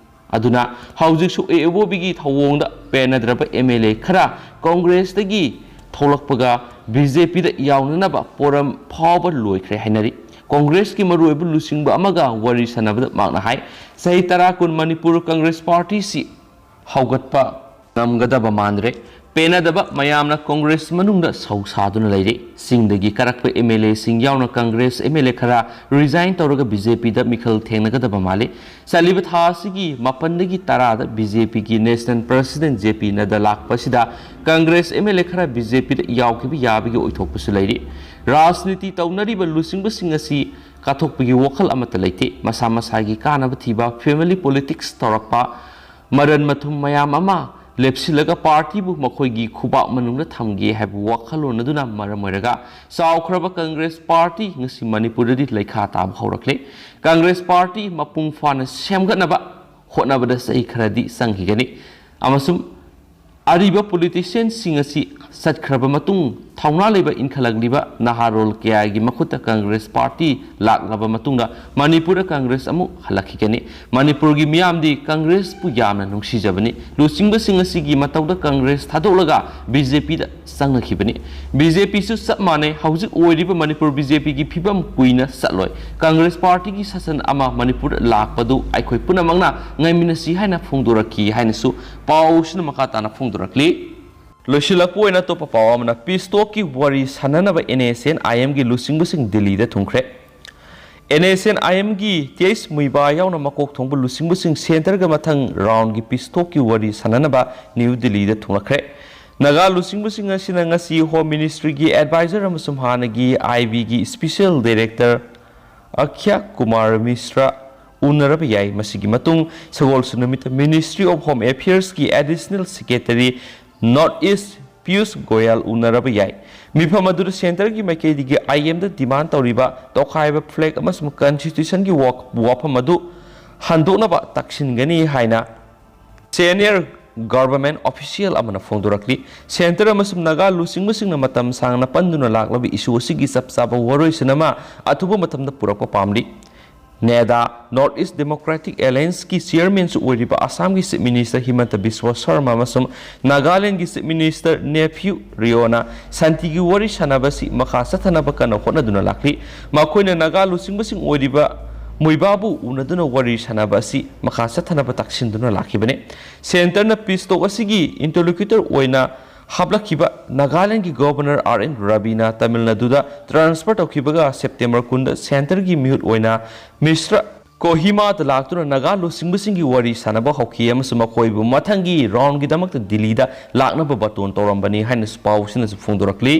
ꯑꯗꯨꯅ ꯍꯧꯖꯤꯛꯁꯨ ꯑꯣ ꯏꯕꯣꯕꯤꯒꯤ ꯊꯧꯑꯣꯡꯗ ꯄꯦꯟꯅꯗ꯭ꯔꯕ ꯑꯦꯝ ꯑꯦꯜ ꯑꯦ ꯈꯔ ꯀꯣꯡꯒ꯭ꯔꯦꯁꯇꯒꯤ ꯊꯣꯛꯂꯛꯄꯒ ꯕꯤ ꯖꯦ ꯄꯤꯗ ꯌꯥꯎꯅꯅꯕ ꯄꯣꯔꯝ ꯐꯥꯎꯕ ꯂꯣꯏꯈ꯭ꯔꯦ ꯍꯥꯏꯅꯔꯤ꯫ ꯀꯣꯡꯒ꯭ꯔꯦꯁꯀꯤ ꯃꯔꯨꯑꯣꯏꯕ ꯂꯨꯆꯤꯡꯕ ꯑꯃꯒ ꯋꯥꯔꯤ ꯁꯥꯟꯅꯕꯗ ꯃꯍꯥꯛꯅ ꯍꯥꯏ, ꯆꯍꯤ ꯇꯔꯥ ꯀꯨꯟ ꯃꯅꯤꯄꯨꯔ ꯀꯪꯒ꯭ꯔꯦꯁ ꯄꯥꯔꯇꯤꯁꯤ ꯍꯧꯒꯠꯄ ꯉꯝꯒꯗꯕ ꯃꯥꯟꯗ꯭ꯔꯦ꯫ ꯄꯦꯟꯅꯗꯕ ꯃꯌꯥꯝꯅ ꯀꯣꯡꯒ꯭ꯔꯦꯁ ꯃꯅꯨꯡꯗ ꯁꯧ ꯁꯥꯗꯨꯅ ꯂꯩꯔꯤ꯫ ꯆꯤꯡꯗꯒꯤ ꯀꯥꯔꯛꯄ ꯑꯦꯝ ꯑꯦꯜ ꯑꯦꯁꯤꯡ ꯌꯥꯎꯅ ꯀꯪꯒ꯭ꯔꯦꯁ ꯑꯦꯝ ꯑꯦꯜ ꯑꯦ ꯈꯔ ꯔꯤꯖꯥꯏꯟ ꯇꯧꯔꯒ ꯕꯤ ꯖꯦ ꯄꯤꯗ ꯃꯤꯈꯜ ꯊꯦꯡꯅꯒꯗꯕ ꯃꯥꯜꯂꯤ꯫ ꯆꯠꯂꯤꯕ ꯊꯥ ꯑꯁꯤꯒꯤ ꯃꯥꯄꯟꯗꯒꯤ ꯇꯔꯥꯗ ꯕꯤ ꯖꯦ ꯄꯤꯒꯤ ꯅꯦꯁꯅꯦꯜ ꯄ꯭ꯔꯁꯤꯗꯦꯟ ꯖꯦ ꯄꯤ ꯅꯗ꯭ꯗꯥ ꯂꯥꯛꯄ ꯑꯁꯤꯗ ꯀꯪꯒ꯭ꯔꯦꯁ ꯑꯦꯝ ꯑꯦꯜ ꯑꯦ ꯈꯔ ꯕꯤ ꯖꯦ ꯄꯤꯗ ꯌꯥꯎꯈꯤꯕ ꯌꯥꯕꯒꯤ ꯑꯣꯏꯊꯣꯛꯄꯁꯨ ꯂꯩꯔꯤ꯫ ꯔꯥꯖꯅꯤꯇꯤ ꯇꯧꯅꯔꯤꯕ ꯂꯨꯆꯤꯡꯕꯁꯤꯡ ꯑꯁꯤ ꯀꯠꯊꯣꯛꯄꯒꯤ ꯋꯥꯈꯜ ꯑꯃꯠꯇ ꯂꯩꯇꯦ꯫ ꯃꯁꯥ ꯃꯁꯥꯒꯤ ꯀꯥꯟꯅꯕ ꯊꯤꯕ, ꯐꯦꯃꯤꯂꯤ ꯄꯣꯂꯤꯇꯤꯛꯁ ꯇꯧꯔꯛꯄ, ꯃꯔꯟ ꯃꯊꯨꯝ ꯃꯌꯥꯝ ꯑꯃ ꯂꯦꯞꯁꯤꯜꯂꯒ ꯄꯥꯔꯇꯤꯕꯨ ꯃꯈꯣꯏꯒꯤ ꯈꯨꯕꯥꯛ ꯃꯅꯨꯡꯗ ꯊꯝꯒꯦ ꯍꯥꯏꯕ ꯋꯥꯈꯜꯂꯣꯟ ꯑꯗꯨꯅ ꯃꯔꯝ ꯑꯣꯏꯔꯒ ꯆꯥꯎꯈ꯭ꯔꯕ ꯀꯪꯒ꯭ꯔꯦꯁ ꯄꯥꯔꯇꯤ ꯉꯁꯤ ꯃꯅꯤꯄꯨꯔꯗꯗꯤ ꯂꯩꯈꯥ ꯇꯥꯕ ꯍꯧꯔꯛꯂꯦ꯫ ꯀꯪꯒ꯭ꯔꯦꯁ ꯄꯥꯔꯇꯤ ꯃꯄꯨꯡ ꯐꯥꯅ ꯁꯦꯝꯒꯠꯅꯕ ꯍꯣꯠꯅꯕꯗ ꯆꯍꯤ ꯈꯔꯗꯤ ꯆꯪꯈꯤꯒꯅꯤ ꯑꯃꯁꯨꯡ ꯑꯔꯤꯕ ꯄꯣꯂꯤꯇꯤꯁꯤꯌꯟꯁꯤꯡ ꯑꯁꯤ ꯆꯠꯈ꯭ꯔꯕ ꯃꯇꯨꯡ ꯊꯧꯅꯥ ꯂꯩꯕ ꯏꯟꯈꯠꯂꯛꯂꯤꯕ ꯅꯍꯥꯔꯣꯜ ꯀꯌꯥꯒꯤ ꯃꯈꯨꯠꯇ ꯀꯪꯒ꯭ꯔꯦꯁ ꯄꯥꯔꯇꯤ ꯂꯥꯛꯂꯕ ꯃꯇꯨꯡꯗ ꯃꯅꯤꯄꯨꯔꯗ ꯀꯪꯒ꯭ꯔꯦꯁ ꯑꯃꯨꯛ ꯍꯜꯂꯛꯈꯤꯒꯅꯤ꯫ ꯃꯅꯤꯄꯨꯔꯒꯤ ꯃꯤꯌꯥꯝꯗꯤ ꯀꯪꯒ꯭ꯔꯦꯁꯄꯨ ꯌꯥꯝꯅ ꯅꯨꯡꯁꯤꯖꯕꯅꯤ꯫ ꯂꯨꯆꯤꯡꯕꯁꯤꯡ ꯑꯁꯤꯒꯤ ꯃꯇꯧꯗ ꯀꯪꯒ꯭ꯔꯦꯁ ꯊꯥꯗꯣꯛꯂꯒ ꯕꯤ ꯖꯦ ꯄꯤꯗ ꯆꯪꯅꯈꯤꯕꯅꯤ꯫ ꯕꯤ ꯖꯦ ꯄꯤꯁꯨ ꯆꯞ ꯃꯥꯟꯅꯩ꯫ ꯍꯧꯖꯤꯛ ꯑꯣꯏꯔꯤꯕ ꯃꯅꯤꯄꯨꯔ ꯕꯤ ꯖꯦ ꯄꯤꯒꯤ ꯐꯤꯕꯝ ꯀꯨꯏꯅ ꯆꯠꯂꯣꯏ꯫ ꯀꯪꯒ꯭ꯔꯦꯁ ꯄꯥꯔꯇꯤꯒꯤ ꯁꯥꯁꯟ ꯑꯃ ꯃꯅꯤꯄꯨꯔꯗ ꯂꯥꯛꯄꯗꯨ ꯑꯩꯈꯣꯏ ꯄꯨꯝꯅꯃꯛꯅ ꯉꯥꯏꯃꯤꯟꯅꯁꯤ ꯍꯥꯏꯅ ꯐꯣꯡꯗꯣꯔꯛꯈꯤ ꯍꯥꯏꯅꯁꯨ ꯄꯥꯎꯁꯤꯅ ꯃꯈꯥ ꯇꯥꯅ ꯐꯣꯡꯗꯣꯔꯛꯂꯤ꯫ ꯂꯣꯏꯁꯤꯜꯂꯛꯄ ꯑꯣꯏꯅ ꯑꯇꯣꯞꯄ ꯄꯥꯎ ꯑꯃꯅ, ꯄꯤꯁ ꯇꯣꯛꯀꯤ ꯋꯥꯔꯤ ꯁꯥꯟꯅꯅꯕ ꯑꯦꯟ ꯑꯦꯁ ꯑꯦꯟ ꯑꯥꯏ ꯑꯦꯝꯒꯤ ꯂꯨꯆꯤꯡꯕꯁꯤꯡ ꯗꯤꯜꯂꯤꯗ ꯊꯨꯡꯈ꯭ꯔꯦ꯫ ꯑꯦꯟ ꯑꯦꯁ ꯑꯦꯟ ꯑꯥꯏ ꯑꯦꯝꯒꯤ ꯇꯤ ꯑꯩꯆ ꯃꯨꯏꯕꯥ ꯌꯥꯎꯅ ꯃꯀꯣꯛ ꯊꯣꯡꯕ ꯂꯨꯆꯤꯡꯕꯁꯤꯡ ꯁꯦꯟꯇꯔꯒ ꯃꯊꯪ ꯔꯥꯎꯟꯒꯤ ꯄꯤꯁ ꯇꯣꯛꯀꯤ ꯋꯥꯔꯤ ꯁꯥꯟꯅꯅꯕ ꯅ꯭ꯌꯨ ꯗꯤꯜꯂꯤꯗ ꯊꯨꯡꯂꯛꯈ꯭ꯔꯦ꯫ ꯅꯥꯒꯥ ꯂꯨꯆꯤꯡꯕꯁꯤꯡ ꯑꯁꯤꯅ ꯉꯁꯤ ꯍꯣꯝ ꯃꯤꯅꯤꯁꯇ꯭ꯔꯤꯒꯤ ꯑꯦꯗꯚꯥꯏꯖꯔ ꯑꯃꯁꯨꯡ ꯍꯥꯟꯅꯒꯤ ꯑꯥꯏ ꯕꯤꯒꯤ ꯁ꯭ꯄꯤꯁꯦꯜ ꯗꯥꯏꯔꯦꯛꯇꯔ ꯑꯛꯈ꯭ꯌ ꯀꯨꯃꯥꯔ ꯃꯤꯁ꯭ꯔꯥ ꯎꯅꯔꯕ ꯌꯥꯏ꯫ ꯃꯁꯤꯒꯤ ꯃꯇꯨꯡ ꯁꯒꯣꯜꯁꯦꯟ ꯅꯨꯃꯤꯠꯇ ꯃꯤꯅꯤꯁꯇ꯭ꯔꯤ ꯑꯣꯐ ꯍꯣꯝ ꯑꯦꯐꯤꯌꯔꯁꯀꯤ additional secretary north east Piyush Goyal ꯎꯅꯔꯕ ꯌꯥꯏ꯫ ꯃꯤꯐꯝ ꯑꯗꯨꯗ ꯁꯦꯟꯇꯔꯒꯤ ꯃꯥꯏꯀꯩꯗꯒꯤ ꯑꯥꯏ ꯑꯦꯝꯗ ꯗꯤꯃꯥꯟ ꯇꯧꯔꯤꯕ ꯇꯣꯈꯥꯏꯕ ꯐ꯭ꯂꯦꯒ ꯑꯃꯁꯨꯡ ꯀꯟꯁꯇꯤꯇ꯭ꯌꯨꯁꯟꯒꯤ ꯋꯥ-, ꯋꯥꯐꯝ ꯑꯗꯨ ꯍꯟꯗꯣꯛꯅꯕ ꯇꯛꯁꯤꯟꯒꯅꯤ ꯍꯥꯏꯅ ꯁꯦꯅꯤꯌꯔ ꯒꯚꯔꯟꯃꯦꯟꯠ ꯑꯣꯐꯤꯁꯤꯌꯦꯜ ꯑꯃꯅ ꯐꯣꯡꯗꯣꯔꯛꯂꯤ꯫ ꯁꯦꯟꯇꯔ ꯑꯃꯁꯨꯡ ꯅꯥꯒꯥ ꯂꯨꯆꯤꯡꯕꯁꯤꯡꯅ ꯃꯇꯝ ꯁꯥꯡꯅ ꯄꯟꯗꯨꯅ ꯂꯥꯛꯂꯕ ꯏꯁꯨ ꯑꯁꯤꯒꯤ ꯆꯞ ꯆꯥꯕ ꯋꯥꯔꯣꯏꯁꯤꯟ ꯑꯃ ꯑꯊꯨꯕ ꯃꯇꯝꯗ ꯄꯨꯔꯛꯄ ꯄꯥꯝꯂꯤ꯫ ꯅꯦꯗꯥ, ꯅꯣꯔꯠ ꯏꯁ ꯗꯦꯃꯣꯀ꯭ꯔꯦꯇꯤꯛ ꯑꯦꯂꯥꯌꯟꯁꯀꯤ ꯆꯤꯌꯔꯃꯦꯟꯁꯨ ꯑꯣꯏꯔꯤꯕ ꯑꯁꯥꯝꯒꯤ ꯆꯤꯐ ꯃꯤꯅꯤꯁꯇꯔ ꯍꯤꯃꯟꯇ ꯕꯤꯁ꯭ꯋ ꯁꯔꯃ ꯑꯃꯁꯨꯡ ꯅꯥꯒꯥꯂꯦꯟꯗꯒꯤ ꯆꯤꯐ ꯃꯤꯅꯤꯁꯇꯔ ꯅꯦꯐ꯭ꯌꯨ ꯔꯤꯑꯣꯅ ꯁꯥꯟꯇꯤꯒꯤ ꯋꯥꯔꯤ ꯁꯥꯟꯅꯕ ꯑꯁꯤ ꯃꯈꯥ ꯆꯠꯊꯅꯕ ꯀꯟꯅ ꯍꯣꯠꯅꯗꯨꯅ ꯂꯥꯛꯂꯤ꯫ ꯃꯈꯣꯏꯅ ꯅꯥꯒꯥ ꯂꯨꯆꯤꯡꯕꯁꯤꯡ ꯑꯣꯏꯔꯤꯕ ꯃꯨꯏꯕꯥꯕꯨ ꯎꯅꯗꯨꯅ ꯋꯥꯔꯤ ꯁꯥꯟꯅꯕ ꯑꯁꯤ ꯃꯈꯥ ꯆꯠꯊꯅꯕ ꯇꯛꯁꯤꯟꯗꯨꯅ ꯂꯥꯛꯈꯤꯕꯅꯤ꯫ ꯁꯦꯟꯇꯔꯅ ꯄꯤꯁ ꯇꯣꯛ ꯑꯁꯤꯒꯤ ꯏꯟꯇꯔꯂꯣꯀ꯭ꯌꯨꯇꯔ ꯑꯣꯏꯅ ꯍꯥꯞꯂꯛꯈꯤꯕ ꯅꯥꯒꯥꯂꯦꯟꯗꯒꯤ ꯒꯚꯔꯅꯔ ꯑꯥꯔ ꯑꯦꯟ ꯔꯕꯤꯅ ꯇꯥꯃꯤꯜ ꯅꯥꯗꯨꯗ ꯇ꯭ꯔꯥꯟꯁꯐꯔ ꯇꯧꯈꯤꯕꯒ ꯁꯦꯞꯇꯦꯝꯕꯔ ꯀꯨꯟꯗ ꯁꯦꯟꯇꯔꯒꯤ ꯃꯤꯍꯨꯠ ꯑꯣꯏꯅ ꯃꯤꯁ꯭ꯔ ꯀꯣꯍꯤꯃꯥꯗ ꯂꯥꯛꯇꯨꯅ ꯅꯥꯒꯥ ꯂꯨꯆꯤꯡꯕꯁꯤꯡꯒꯤ ꯋꯥꯔꯤ ꯁꯥꯟꯅꯕ ꯍꯧꯈꯤ ꯑꯃꯁꯨꯡ ꯃꯈꯣꯏꯕꯨ ꯃꯊꯪꯒꯤ ꯔꯥꯎꯟꯒꯤꯗꯃꯛꯇ ꯗꯤꯜꯂꯤꯗ ꯂꯥꯛꯅꯕ ꯕꯥꯇꯣꯟ ꯇꯧꯔꯝꯕꯅꯤ ꯍꯥꯏꯅꯁꯨ ꯄꯥꯎꯁꯤꯅꯁꯨ ꯐꯣꯡꯗꯣꯔꯛꯂꯤ꯫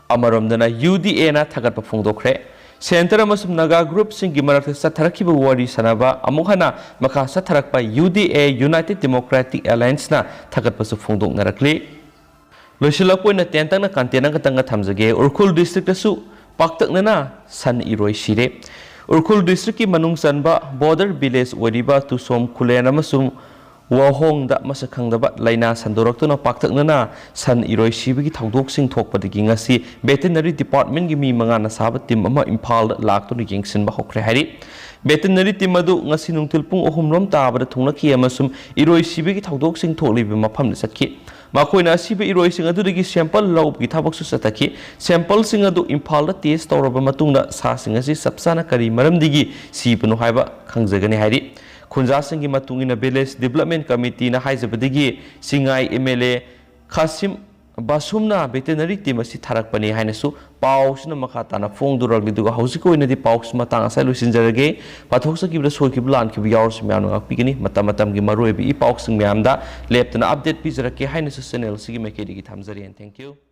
ꯑꯃꯔꯣꯝꯗꯅ ꯌꯨ ꯗꯤ ꯑꯦꯅ ꯊꯥꯒꯠꯄ ꯐꯣꯡꯗꯣꯛꯈ꯭ꯔꯦ꯫ ꯁꯦꯟꯇꯔ ꯑꯃꯁꯨꯡ ꯅꯥꯒꯥ ꯒ꯭ꯔꯨꯞꯁꯤꯡꯒꯤ ꯃꯔꯛꯇ ꯆꯠꯊꯔꯛꯈꯤꯕ ꯋꯥꯔꯤ ꯁꯥꯟꯅꯕ ꯑꯃꯨꯛ ꯍꯟꯅ ꯃꯈꯥ ꯆꯠꯊꯔꯛꯄ ꯌꯨ ꯗꯤ ꯑꯦ, United Democratic Alliance ꯅ ꯊꯥꯒꯠꯄꯁꯨ ꯐꯣꯡꯗꯣꯛꯅꯔꯛꯂꯤ꯫ ꯂꯣꯏꯁꯤꯜꯂꯛꯄ ꯑꯣꯏꯅ ꯇꯦꯟꯇꯛꯅ content ꯑꯃꯈꯛꯇꯪꯒ ꯊꯝꯖꯒꯦ꯫ ꯎꯈ꯭ꯔꯨꯜ district ꯇꯁꯨ ꯄꯥꯛꯇꯛꯅꯅ ꯁꯟ ꯏꯔꯣꯏ ꯁꯤꯔꯦ꯫ ꯎꯈ꯭ꯔꯨꯜ district ꯀꯤ ꯃꯅꯨꯡ ꯆꯟꯕ border village ꯑꯣꯏꯔꯤꯕ ꯇꯨꯁꯣꯝ ꯈꯨꯂꯦꯟ ꯑꯃꯁꯨꯡ ꯋꯥꯍꯣꯡꯗ ꯃꯁꯛ ꯈꯪꯗꯕ ꯂꯥꯏꯅꯥ ꯁꯟꯗꯣꯔꯛꯇꯨꯅ ꯄꯥꯛꯇꯛꯅꯅ ꯁꯟ ꯏꯔꯣꯏ ꯁꯤꯕꯒꯤ ꯊꯧꯗꯣꯛꯁꯤꯡ ꯊꯣꯛꯄꯗꯒꯤ ꯉꯁꯤ veterinary department ꯀꯤ ꯃꯤ ꯃꯉꯥꯅ ꯁꯥꯕ team ꯑꯃ ꯏꯝꯐꯥꯜꯗ ꯂꯥꯛꯇꯨꯅ ꯌꯦꯡꯁꯤꯟꯕ ꯍꯧꯈ꯭ꯔꯦ ꯍꯥꯏꯔꯤ꯫ Veterinary team ꯑꯗꯨ ꯉꯁꯤ ꯅꯨꯡꯊꯤꯜ ꯄꯨꯡ ꯑꯍꯨꯝ ꯔꯣꯝ ꯇꯥꯕꯗ ꯊꯨꯡꯂꯛꯈꯤ ꯑꯃꯁꯨꯡ ꯏꯔꯣꯏ ꯁꯤꯕꯒꯤ ꯊꯧꯗꯣꯛꯁꯤꯡ ꯊꯣꯛꯂꯤꯕ ꯃꯐꯝꯗ ꯆꯠꯈꯤ꯫ ꯃꯈꯣꯏꯅ ꯑꯁꯤꯕ ꯏꯔꯣꯏꯁꯤꯡ ꯑꯗꯨꯗꯒꯤ sample ꯂꯧꯕꯒꯤ ꯊꯕꯛꯁꯨ ꯆꯠꯊꯈꯤ꯫ Sample ꯁꯤꯡ ꯑꯗꯨ ꯏꯝꯐꯥꯜꯗ test ꯇꯧꯔꯕ ꯃꯇꯨꯡꯗ ꯁꯥꯁꯤꯡ ꯑꯁꯤ ꯆꯞ ꯆꯥꯅ ꯀꯔꯤ ꯃꯔꯝꯗꯒꯤ ꯁꯤꯕꯅꯣ ꯍꯥꯏꯕ ꯈꯪꯖꯒꯅꯤ ꯍꯥꯏꯔꯤ꯫ ꯈꯨꯟꯖꯥꯁꯤꯡꯒꯤ ꯃꯇꯨꯡ ꯏꯟꯅ village development committee ꯅ ꯍꯥꯏꯖꯕꯗꯒꯤ ꯁꯤꯡꯉꯥꯏ M L A ꯈꯥꯁꯤꯝ ꯕꯥꯁꯨꯝꯅ veterinary team ꯑꯁꯤ ꯊꯥꯔꯛꯄꯅꯤ ꯍꯥꯏꯅꯁꯨ ꯄꯥꯎꯁꯤꯅ ꯃꯈꯥ ꯇꯥꯅ ꯐꯣꯡꯗꯣꯔꯛꯂꯤ꯫ ꯑꯗꯨꯒ ꯍꯧꯖꯤꯛꯀꯤ ꯑꯣꯏꯅꯗꯤ ꯄꯥꯎꯁꯤ ꯃꯇꯥꯡ ꯑꯁꯤꯗ ꯂꯣꯏꯁꯤꯟꯖꯔꯒꯦ꯫ ꯄꯥꯊꯣꯛꯆꯈꯤꯕꯗ ꯁꯣꯏꯈꯤꯕ ꯂꯥꯟꯈꯤꯕ ꯌꯥꯎꯔꯁꯨ ꯃꯌꯥꯝꯅ ꯉꯥꯛꯄꯤꯒꯅꯤ꯫ ꯃꯇꯝ ꯃꯇꯝꯒꯤ ꯃꯔꯨꯑꯣꯏꯕ ꯏ ꯄꯥꯎꯁꯤꯡ ꯃꯌꯥꯝꯗ ꯂꯦꯞꯇꯅ update ꯄꯤꯖꯔꯛꯀꯦ ꯍꯥꯏꯅꯁꯨ channel ꯑꯁꯤꯒꯤ ꯃꯥꯏꯀꯩꯗꯒꯤ ꯊꯝꯖꯔꯤ꯫ And thank you꯫